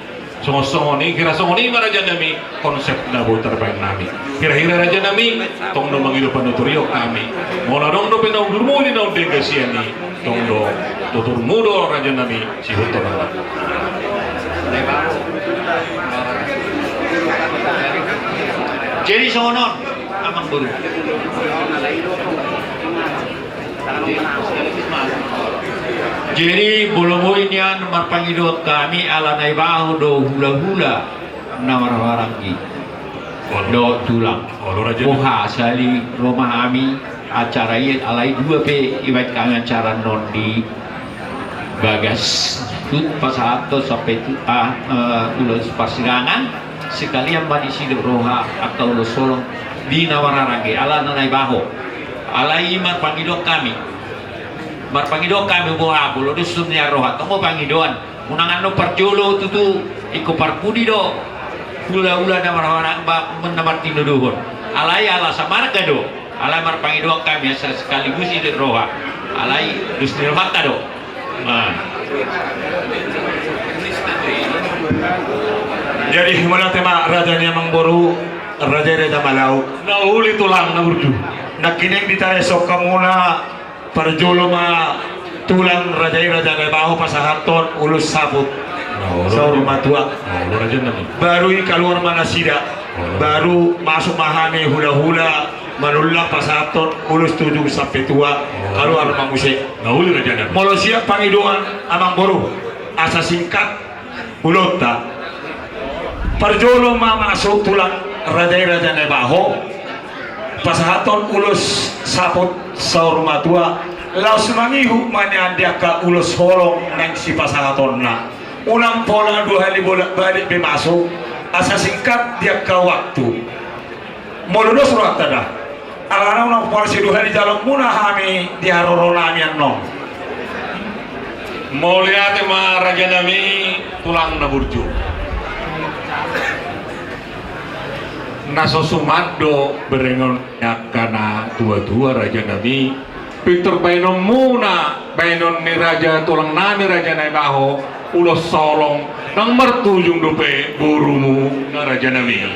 Songon-songon i, hira songon i ma raja nami konsep na boi tarbaen nami. Hira-hira raja nami, tong do mangido panuturion hami. Molo adong dope na undurmu di na undeng gasian i, tong do tuturmu do raja nami. Sihuton. Jadi songon on, amang boru. Jadi molo boi nian marpangidoan hami ala Naibaho do hula-hula na marhahamaranggi dohot tulang. Boha sahali ro ma hami acara i, alai dua pe dibaen hami acara on di bagas, tu pasahathon sampe tu, ah, eh, ulos parsirangan, sekalian ma disidok roha angka ulos holong di na marhahamaranggi ala na Naibaho. Alai marpangidoan hami. Marpangidoan hami boha, molo dos nian roha, tong do pangidoan. Unang annon parjolo tutu, ingkon parpudi do hula-hula na marhahamaranggi, na martinodohon. Alai ala samarga do. Alai marpangidoan hami asa sekaligus i di roha. Alai dos ni rohanta do. Nah. Jadi mauliate ma raja ni amang boru, raja i raja Malau. Na uli tulang na burju. Nangkining ditareson hamuna. Parjolo ma tulang raja i raja Naibaho pasahathon ulos saput. Nah, olo. Saur matua. Nah, olo raja nami. Baru i kaluar ma nasida. Olo. Baru masuk ma hami hula-hula manullang pasahathon ulos tujung sampe tua. Olo. Kaluar ma muse. Nah, uli raja nami. Molo sian pangidoan amang boru, asa singkat ulaonta. Parjolo ma masuk tulang raja i raja Naibaho pasahathon ulos saput saur matua, laos mangihut ma nian di angka ulos holong naeng sipasahatonna. Unang pola dua hali bolak-balik be masuk, asa singkat di angka waktu. Molo dos rohanta da. Alana unang pola sidua hali jaloonmuna hami di haroro nami annon. Mauliate ma raja nami tulang na burju. Na so suman do berengon ni angka na tua-tua raja nami. Pintor baenonmuna, baenon ni raja tulang nami raja Naibaho, ulos holong, naeng martujung dope borumu na raja nami.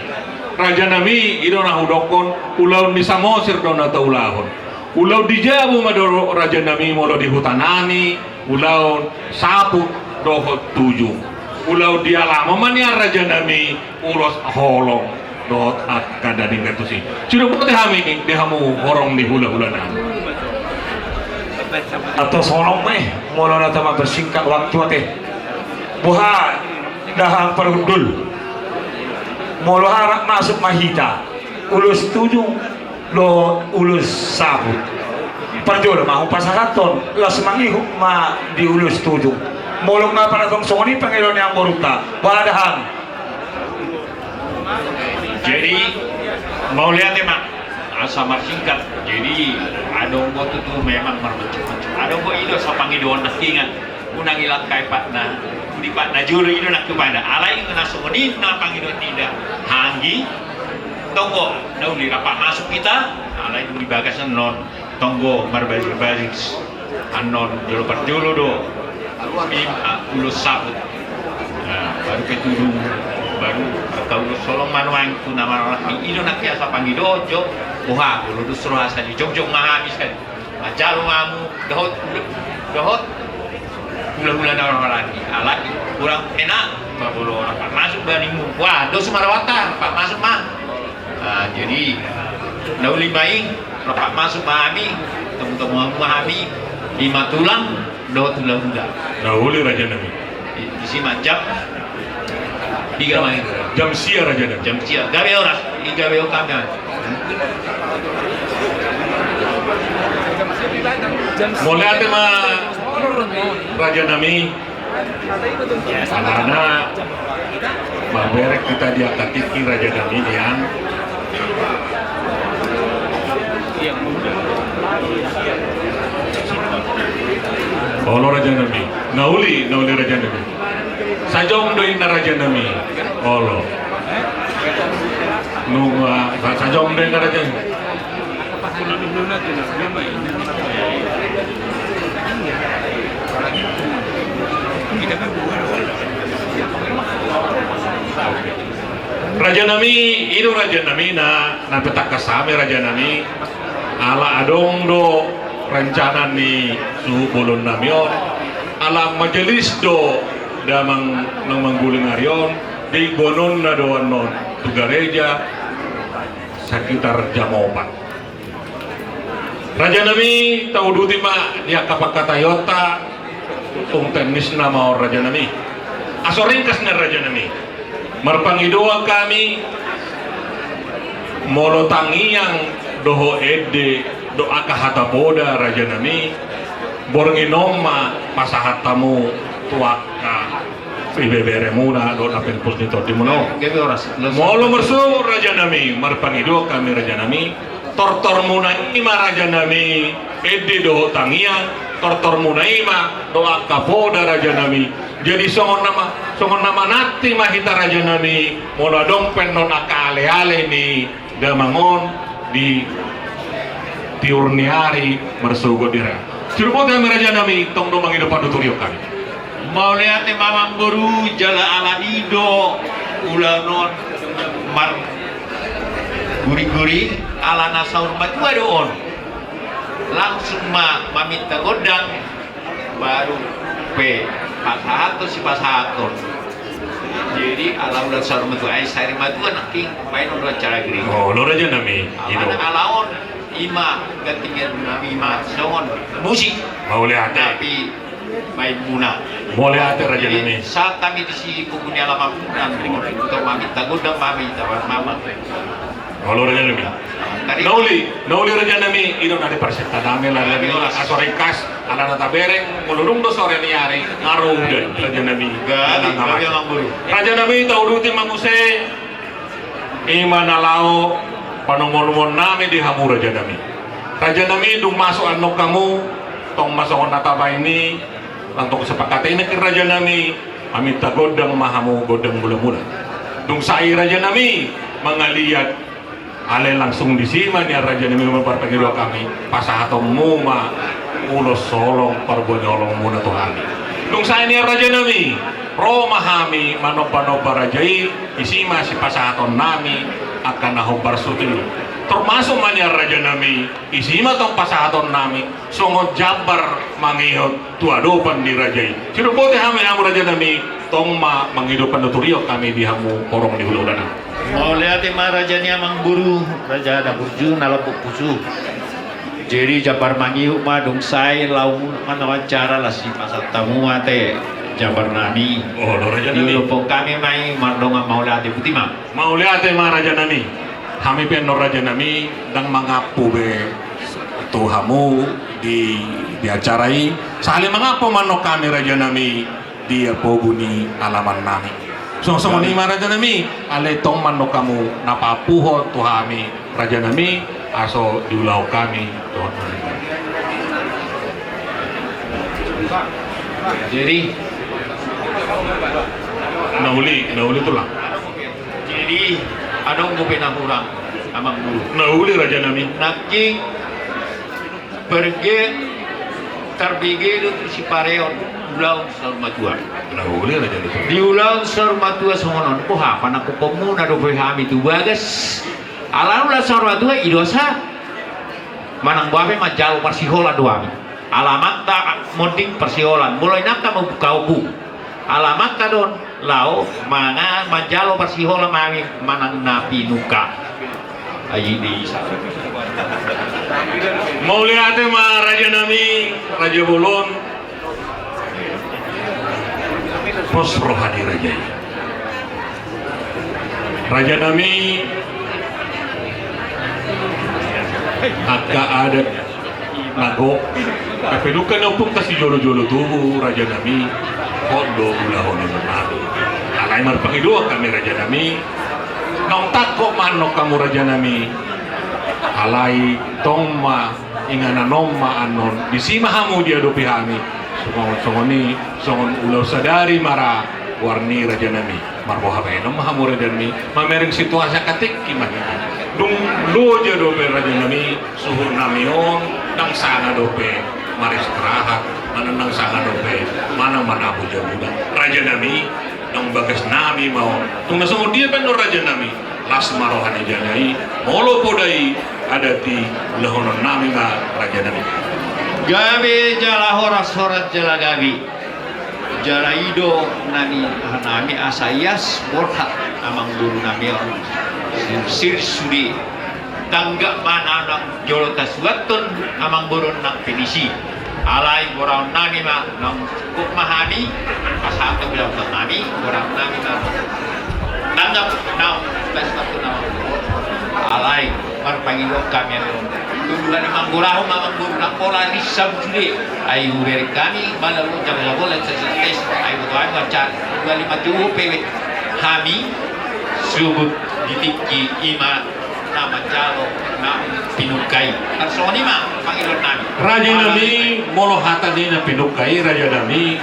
Raja nami, i do na hudokkon, ulaon ni Samosir do na taulahon. Ulaon di jabu ma do raja nami molo di huta nami, ulaon saput dohot tujung. Ulaon di alaman ma nian raja nami, ulos holong dohot angka daging gatusi. Sudah bote hami di hamu horong ni hula-hula nami. Atos holong ma i, molo na tama bersingkat waktu ate. Boha dahahang parhundul. Molo harap masuk ma hita ulos tujung dohot ulos saput. Parjolo ma hupasahathon, laos mangihut ma di ulos tujung. Molo nga pala tong songon i pangidoan ni amang borunta, boha dahahang. Jadi mauliate ma, asa marsingkat. Jadi adong do tutu memang marmacam-macam. Adong do i do sapangidoan na hingan. Unang ilangkai patna, uli patna jolo i do nangkin patna. Alai na songon i na pangidoan ni da. Anggi, tong do, na uli rap masuk hita, alai dung di bagas annon, tong do marbazir-bazir. Annon, jolo parjolo do. Ima, ulos saput. Nah, baru pe tujung, baru angka ulos holong ma nuaeng tu na marhahamaranggi i do nangkin asa pangidoan jo. Boha, molo dos roha sahali jongjong ma hami sahali. Manjalo ma hamu dohot, dohot hula-hula na marhahamaranggi. Alai kurang enak ma molo rap masuk bahenmu. Wah, dos ma rohanta, rap masuk ma. Nah, jadi na uli ma i, rap masuk ma hami, temu-temu hamu ma hami, ima tulang dohot hula-hula. Na uli raja nami. Di, disi ma jam piga ma i? Jam sia raja nami. Jam sia. Gabe horas. I gabe on kami. Mauliate ma raja nami. Alana mamereng hita di angka tingki raja nami nian. Olo raja nami. Na uli, na uli raja nami. Sajom do inna raja nami. Olo. Nunga, sa-, sajom do inna raja nami. Rajanami, i do rajanami na, na pe tangkas hami rajanami, ala adong do rencana ni suhut bolonnami on, ala majelis do damang na mangguling ari on, di gononna do annon tu gareja sekitar jam opat. Rajanami, tauduti ma di angka pangkataionta, tung teknisna ma on rajanami. Aso ringkas nian rajanami. Marpangidoan hami, molo tangiang dohot ende dohot angka hata poda rajanami, borngin on ma pasahat hamu tu angka ibeberemuna dohot na pempus ni tondimuna on. Gabe horas. Molo marsuhut rajanami, marpangidoan hami rajanami, tortormuna i ma rajanami, ende dohot tangiang, tortormuna i ma dohot angka poda rajanami. Jadi songon na ma, songon na mananti ma hita rajanami, molo adong pe annon angka aleale ni damang on di tiur ni ari marsogot di ra. Sirupoti hami rajanami, tong do mangido panuturion hami. Mauliate ma amangboru, jala alani do ulaon on marguriguri, ala na saur matua do on. Langsung ma maminta gondang, baru pe pasahathon sipasahathon. Jadi ala ulaon saur matua, ai sari matua nangkin baenon do acara gereja. Olo rajanami. Alana ala on, i ma gantingan nami ma songon musik. Mauliate. Tapi baenmuna. Mauliate rajanami. Jadi sahat hami disi pungu ni alamanmuna, untuk maminta gondang ma hami, tawar mama. Olo rajanami. Na uli, na uli rajanami, i do na diparsenta nami rajanami, aso ringkas, ala na tabereng, molo dung do sore ni ari, nga ro udan rajanami. Gabe, gabe amangboru. Rajanami, tauduti ma muse, i ma na laho panongon-ongon nami di hamu rajanami. Rajanami, dung masuk annon hamu, tong ma songon na tabaen i, laos tong sepakati nangkin rajanami, maminta gondang ma hamu gondang mula-mula. Dung sae rajanami, mangaliat, alai langsung disi ma nian rajanami, marpangidoan hami, pasahatonmu ma ulos holong parbue ni holongmuna tu hami. Dung sae nian rajanami, ro ma hami manomba-nomba raja i, disi ma sipasahaton nami angka na hombar suhut i. Termasuk ma nian rajanami, disi ma tong pasahaton nami, songon jambar mangihut tu adopan ni raja i. Sirupoti hami hamu rajanami, tong ma mangido panuturion hami di hamu horong ni hula-hula nami. Mauliate ma raja ni amangboru, raja na burju na lambok pusu. Jadi jambar mangihut ma, dung sae laho ma na acara, las sipasahat hamu ate jambar nami. Olo rajanami. Diulophon hami ma i mardongan mauliate, botima. Mauliate ma rajanami. Hami pe annon rajanami, ndang mangampu be tu hamu di, di acara i. Sahali mangampu ma annon hami rajanami di pogu ni alaman nami. Songon, songon i ma rajanami, alai tong ma annon hamu na paampuhon tu hami rajanami, aso diulahon hami dohot. Jadi na uli, na uli tulang. Jadi adong dope na hurang, amangboru. Na uli rajanami. Nangkin perge tarbege do tu sipareon ulaon saur matua. Na uli rajanami. Di ulaon saur matua songon on, boha panangkupmuna dope hami tu bagas. Ala ulaon saur matua i do asa manang boha pe manjalo parsiholan do hami. Ala amanta monding parsiholan, molo inanta mambuka ombung. Ala amanta do on laho mangan, manjalo parsiholan ma hami manang na pinuka. Ai di sa. Mauliate ma rajanami, raja bolon. Pos roha ni raja i. Rajanami, angka adat na gok, tapi dung na ompungta sijolo-jolo tubu rajanami, hot do ulahononnami. Alai marpangidoan hami rajanami, naung tangkok ma annon hamu rajanami. Alai tong ma inganan on ma annon, disi ma hamu diadopi hami. Songon, songon i, songon ulaon sadari ma ra goar ni rajanami. Marboha baenon ma hamu rajanami, mamereng situasi angka tingki ma hita. Dung loja dope rajanami suhutnami on, ndang sanga dope maristirahat, manang ndang sanga dope manang manabudabuda. Rajanami, Naung bagas nami ma on. Tung na songon dia pe annon raja nami. Las ma roha ni jala i. Molo poda i adat i, ulahonon nami ma raja nami. Gabe jala horas, horas jala gabe. Jala i do nami, nami asa ias borhat amang boru nami on. Sirsir sude. Tanggap ma na naung jolo tasuathon amang boru nang pe disi. Alai goraon nami ma naung cukup ma hami. Pasahat do bilang nami, goraon nami ma. Tanggap naung tasuathon amang boru. Alai marpangidoan hami on. Tuduhan i manggorahon amang boru nang pola risam sude. Ai hubereng hami, mala ulo jam jam bola, ses, ses, ai boto hami, macam, dua lima tujuh P W. Hami, subut di tingki i ma na manjalo na pinungka i. Tarsongon i ma pangidoan nami. Raja nami, molo hata ni na pinungka i, raja nami,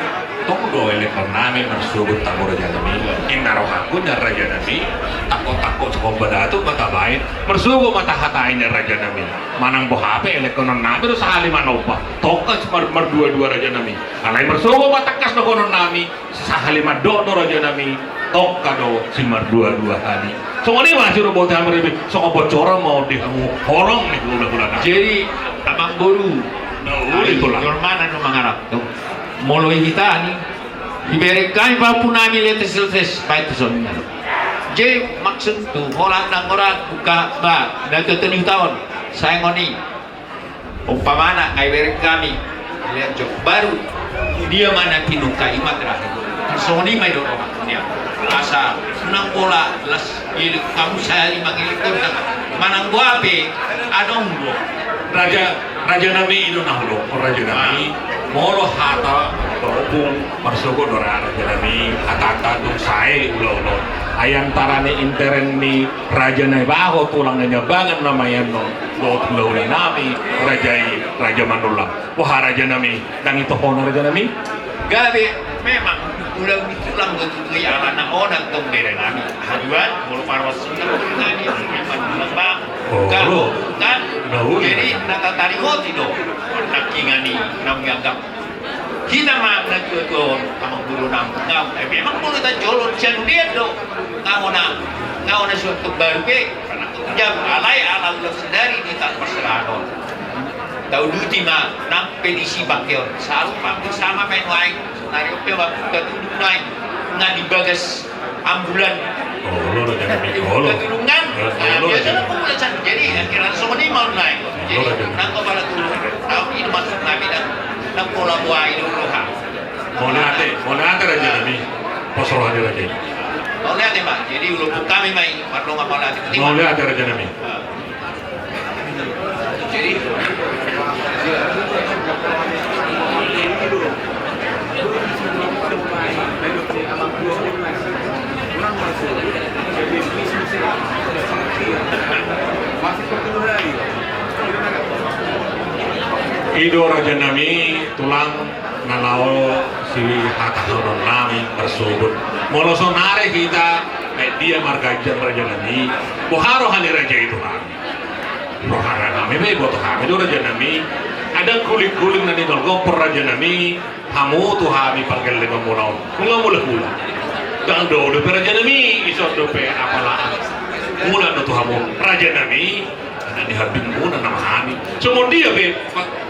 tong do elekon nami marsogot tabo raja nami. Inna rohangku na raja nami, takko-takko songon badatu ma tabaen. Marsogot ma tahatai na raja nami. Manang boha pe elekonon nami do sahali manomba. Tongka si mar-, mardua-dua raja nami. Alai marsogot ma tangkas dohonon nami. Sahali mandok do raja nami, tongka do si mardua-dua hali. Songon i ma siro bote hami ribi, songon bocoran ma on di hamu holong ni hula-hula nami. Jadi, amang boru. Na uli ai, tulang. Jolmana do mangarap do. Molo i hita ni, ibereng hami pahompu nami letes-letes, baen tu songon i. Jadi, maksud tu, holan nang ora buka ba, na tutu ni hutaon, saengon i. Umpamana, nga ibereng hami, lean jok baru, dia ma na pinungka i ma terakhir. Songon i ma i do roha, dia. Asa, unang pola, las, ilik, hamu sahali mangilik, manang boha pe, adong do. Raja, raja nami i do na hudokkon raja nami, molo hata, berhubung, marsogot do ra raja nami, hatanta dung sae ulaon on. Ai antara ni interen ni Raja Naibaho tulang na Niambangan na ma i annon, dohot hula-hula nami, raja i, Raja Manullang. Boha raja nami, ndang ito hona raja nami? Gabe, memang, ulaon ni tulang do tutu i alana on antong bere nami. Haduan, molo parwas sudah nami, Manullang ba. Oh, kan, lo. Kan? Jadi, na tataringot i do. Nangkiningan i, na manganggap Hita ma na tua-tua on, amang boru nang, nang, eh, memang molo tajolo sian dia do. Nga hona, nga hona suat baru pe, karena tu jam alai ala ulas sedari di tak perserano. Tauduti ma nang pe disi bangke on. Saru pangke sama main wain. Nari ope waktu katunduk naik. Nga di bagas Ambulan. Olo raja nami, olo. Katulungan. Olo, biasa raja. Jadi akhirnya songon i ma on naik. Jadi nang kepala tulung. Tahu ini maksud nami dan nang pola buai dulu ha. Mauliate, mauliate raja nami. Pos roha ni raja. Mauliate ma. Jadi ulupuk kami ma i. Mardongan mauliate. Mauliate raja nami. I do raja nami tulang. Na laho sihatahonon nami marsogot. Molo sonari hita, eh, dia marganjang raja nami. Boha roha ni raja i tu hami. Roha nami pe iboto hami do raja nami. Adong guling-guling na nidok gompor raja nami. Hamu tu hami panggellengon muna on. Mula-mula hula. Ndang do dope raja nami, ison dope apala. Mula do tu hamu raja nami. Nang di harbingmuna nama hami. Songon dia pe,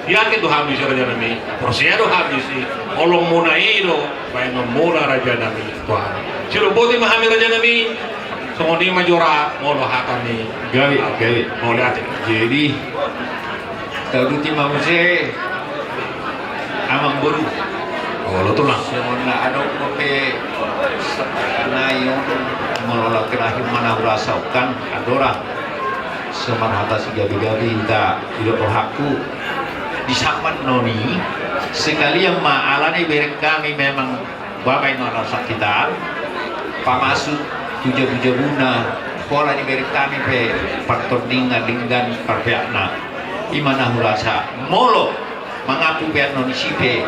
yakin do hami si raja nami. Porsea do hami si holongmuna i do, baenonmuna raja nami tu hami. Siroboti ma hami raja nami. Songon i ma jora molo hata ni. Gabe, gabe. Molo hata. Jadi, tauduti ma muse. Amang boru. Olo tulang. Songon na adong dope. Nai on. Molo laki rahi mana urasa kan andora. Semarhata si gabe-gabe hita. Ido rohangku. Di saman noni. Sekalian ma alani bereng kami memang. Bapak ino rasa kita. Pamasuk. Tuja-tuja buna. Pola di bereng kami pe. Partordingan dengan parpeakna. Imana hurasa. Molo. Mangapu pe annon isi pe.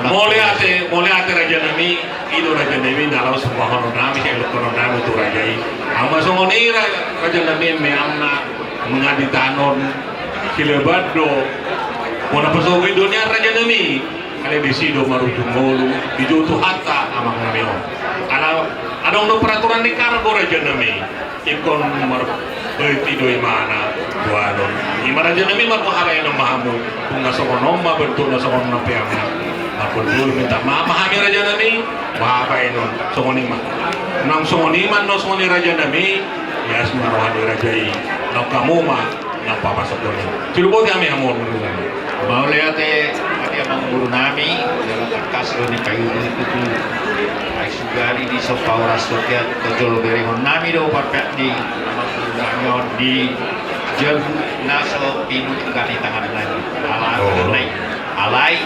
Mauliate, mauliate raja nami, i do raja nami, na laho sumbahonon nami, elokkonon nami tu raja i. Ama songon i ra-, raja nami, meamna, mangadi tanon, sileban do. Bona pasogo i do nian raja nami. Alai disi do marujung ngolu, dijou Tuhanta amangnami on. Ala adong do peraturan ni kargo, rajanami. Ingkon marboti do imana tu anon. Ima, rajanami, marboha baenon ma hamu. Tung na songon on ma bentukna, songon on na peangna. Marpondul minta maaf ma hami, rajanami. Boha baenon, songon i ma. Nang songon i ma, nang songon i, rajanami. Ias ma roha ni raja i. Nang hamu ma. Nang papasahat on. Silupoti hami hamu on. Mauliate, ate amangboru nami, jala tangkas do ni paiulu i tutu. Ai sugari di sompa horas sotian, tonjol berengonnami do parpeak ni amangboru nami on di jabu na so pinungka ni tangannami. Alai, alai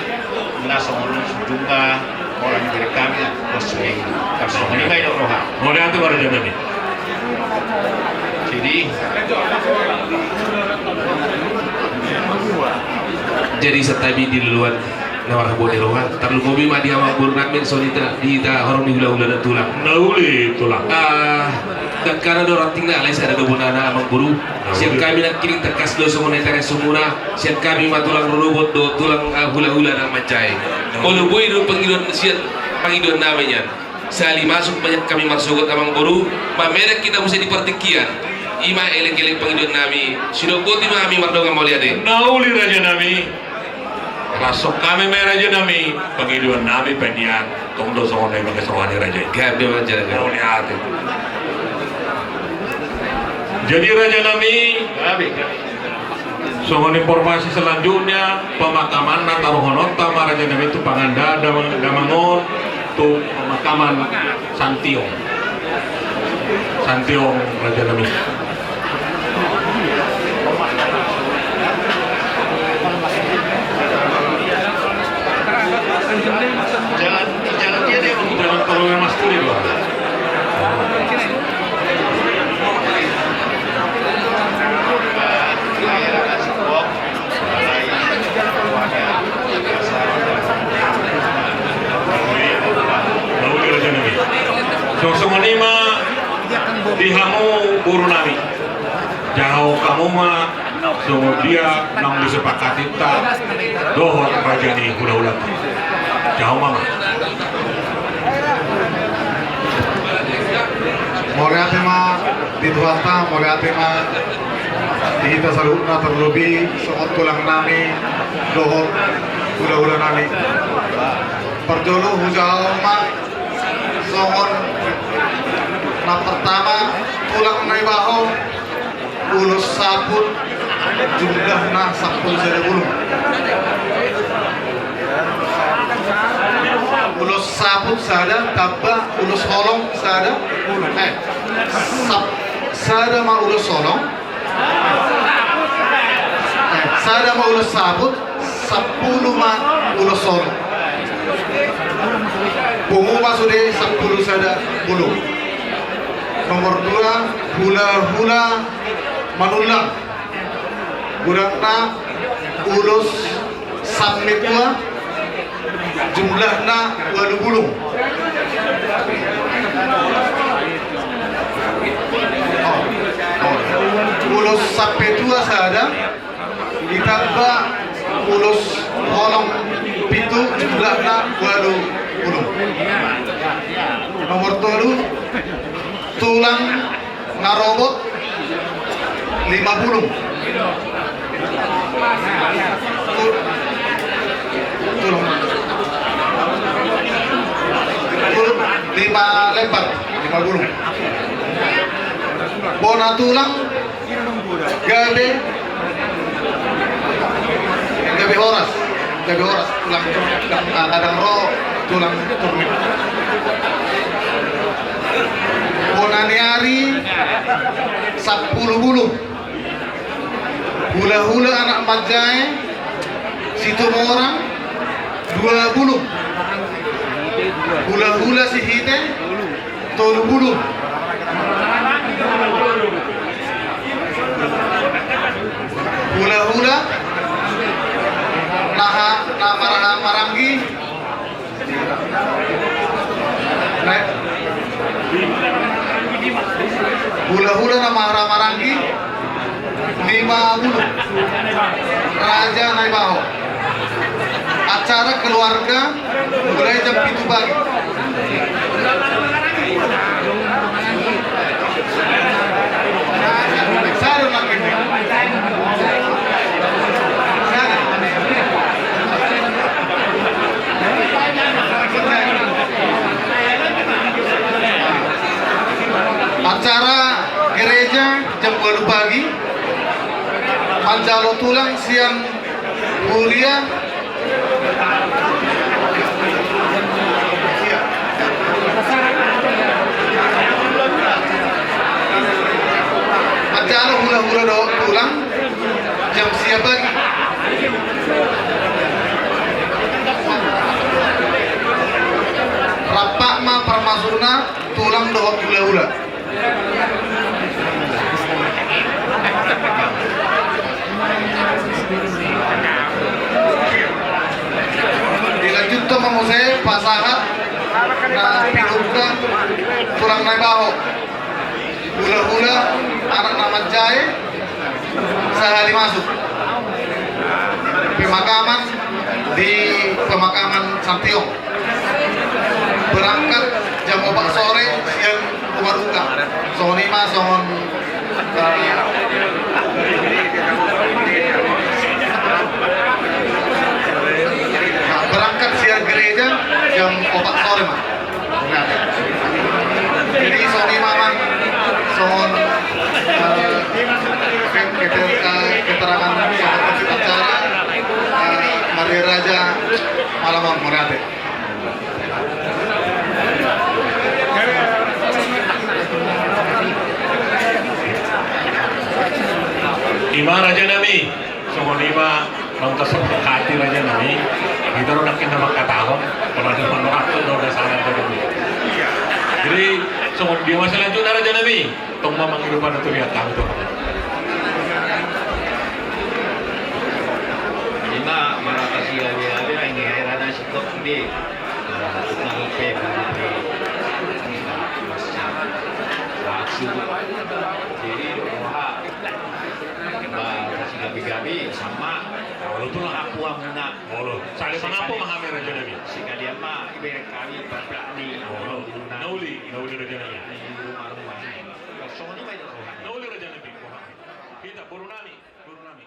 na songon on sudungna. Orang dari kami, bos, eh, kasih ini baik dong, roha. Mauliate ma, rajanami. Jadi, jadi santabi di luar nawar habo ni roha, tarlumobi ma di amangboru nami, songon i di hita horong ni hulahula dan tulang. Na uli tulang. Ah, dan karena do rantingna, alai sada do bonana amangboru. Sian hami nangkining tangkas do songon i tare sumuna. Sian hami ma tulang rorobot dohot tulang, ah, hulahula na manjae. Olo, boi do pangidoan sian pangidoannami nian. Sahali masuk ma sian hami marsogot, amangboru, mamereng hita muse di partingkian. Ima elek-elek pangidoannami. Sidok boti ma hami mardongan, mauliate. Na uli, rajanami. Laos hami ma, rajanami, pangidoannami pe nian. Tong do songon na i bagas roha ni raja i. Gabe ma jala gabe. Mauliate. Jadi, rajanami, songon informasi selanjutnya, pemakamanna taruhononta ma, rajanami, tu panganda damang, damang on, tu pemakaman Santiong. Santiong, rajanami. Jangan, jangan dia, dia. Jangan terlalu lemas dulu, Bang. Songon, songon i ma di hamu boru nami. Jangkon hamu ma songon dia naung disepakatinta dohot raja ni hulahulanta. Jangkon ma ma. Mauliate ma di Tuhanta, mauliate ma di hita saluhutna, terlebih songon tulang nami dohot hulahula nami. Parjolo hujangkon ma songon na pertama, tulang Naibaho, ulos saput, jumlahna sampulu sada bulung. Ulos saput sada, tamba ulos holong sada, eh, sap-, sada ma ulos holong, eh, sada ma ulos saput, sampulu ma ulos holong. Pungu ma sude sampulu sada bulung. Nomor dua, hulahula Manullang. Godangna ulos sampulu dua, jumlahna ualu bulung. Oh, oh. Ulos sampulu dua sada, ditamba ulos holong pitu, jumlahna ualu bulung. Nomor tolu, tulang na robot lima bulung. Tu-, tulang. Tulang lima lembar, lima bulung. Bona tulang gabe, gabe horas, gabe horas, tulang, tulang, ah, kadang ro, tulang turmit. Bona ni ari sampulu bulung. Hulahula anak manjae Situmorang dua bulung. Hulahula Sihite tolu bulung. Hulahula na ha-, na marhaha maranggi. Na-, hulahula na marhaha maranggi lima bulung. Raja Naibaho. Acara keluarga mulai jam pitu pagi. Acara gereja jam walu pagi. Manjalo tulang sian huria. Manjalo hulahula dohot tulang jam sia pagi. Rap ma parmasurna tulang dohot hulahula. Dilanjuthon ma muse pasahat na pinungka tulang Naibaho. Hulahula, anak na manjae, sahali masuk. Pemakaman di pemakaman Santiong. Berangkat jam opat sore sian rumah duka. Songon i ma songon, eh, berangkat sian gereja jam opat sore ma. Jadi songon i ma songon, eh, keter-, eh, keterangan acara, eh, Maria Raja malam on, mauliate. I ma raja nami, songon i ma naung tasepakati raja nami. Hita do nangkin na mangkatahon, pola do manurathon do dasarna raja nami. Jadi songon dia ma selanjutna raja nami. Tong ma mangido panuturian hami tu. I ma marata sian dia, dia ini heran asik kok di. Tukang pe, tukang pe. Jadi doha. Ba, kasih gabi-gabi sama. Kalau tu lah aku amuna. Olo, saling mengapo ma hami raja nami. Sekalian ma ibereng kami berani. Olo, na uli, na uli raja nami. Di rumah-rumah. Kosong ni mai doha. Na uli raja nami. Hita boru nami, boru nami.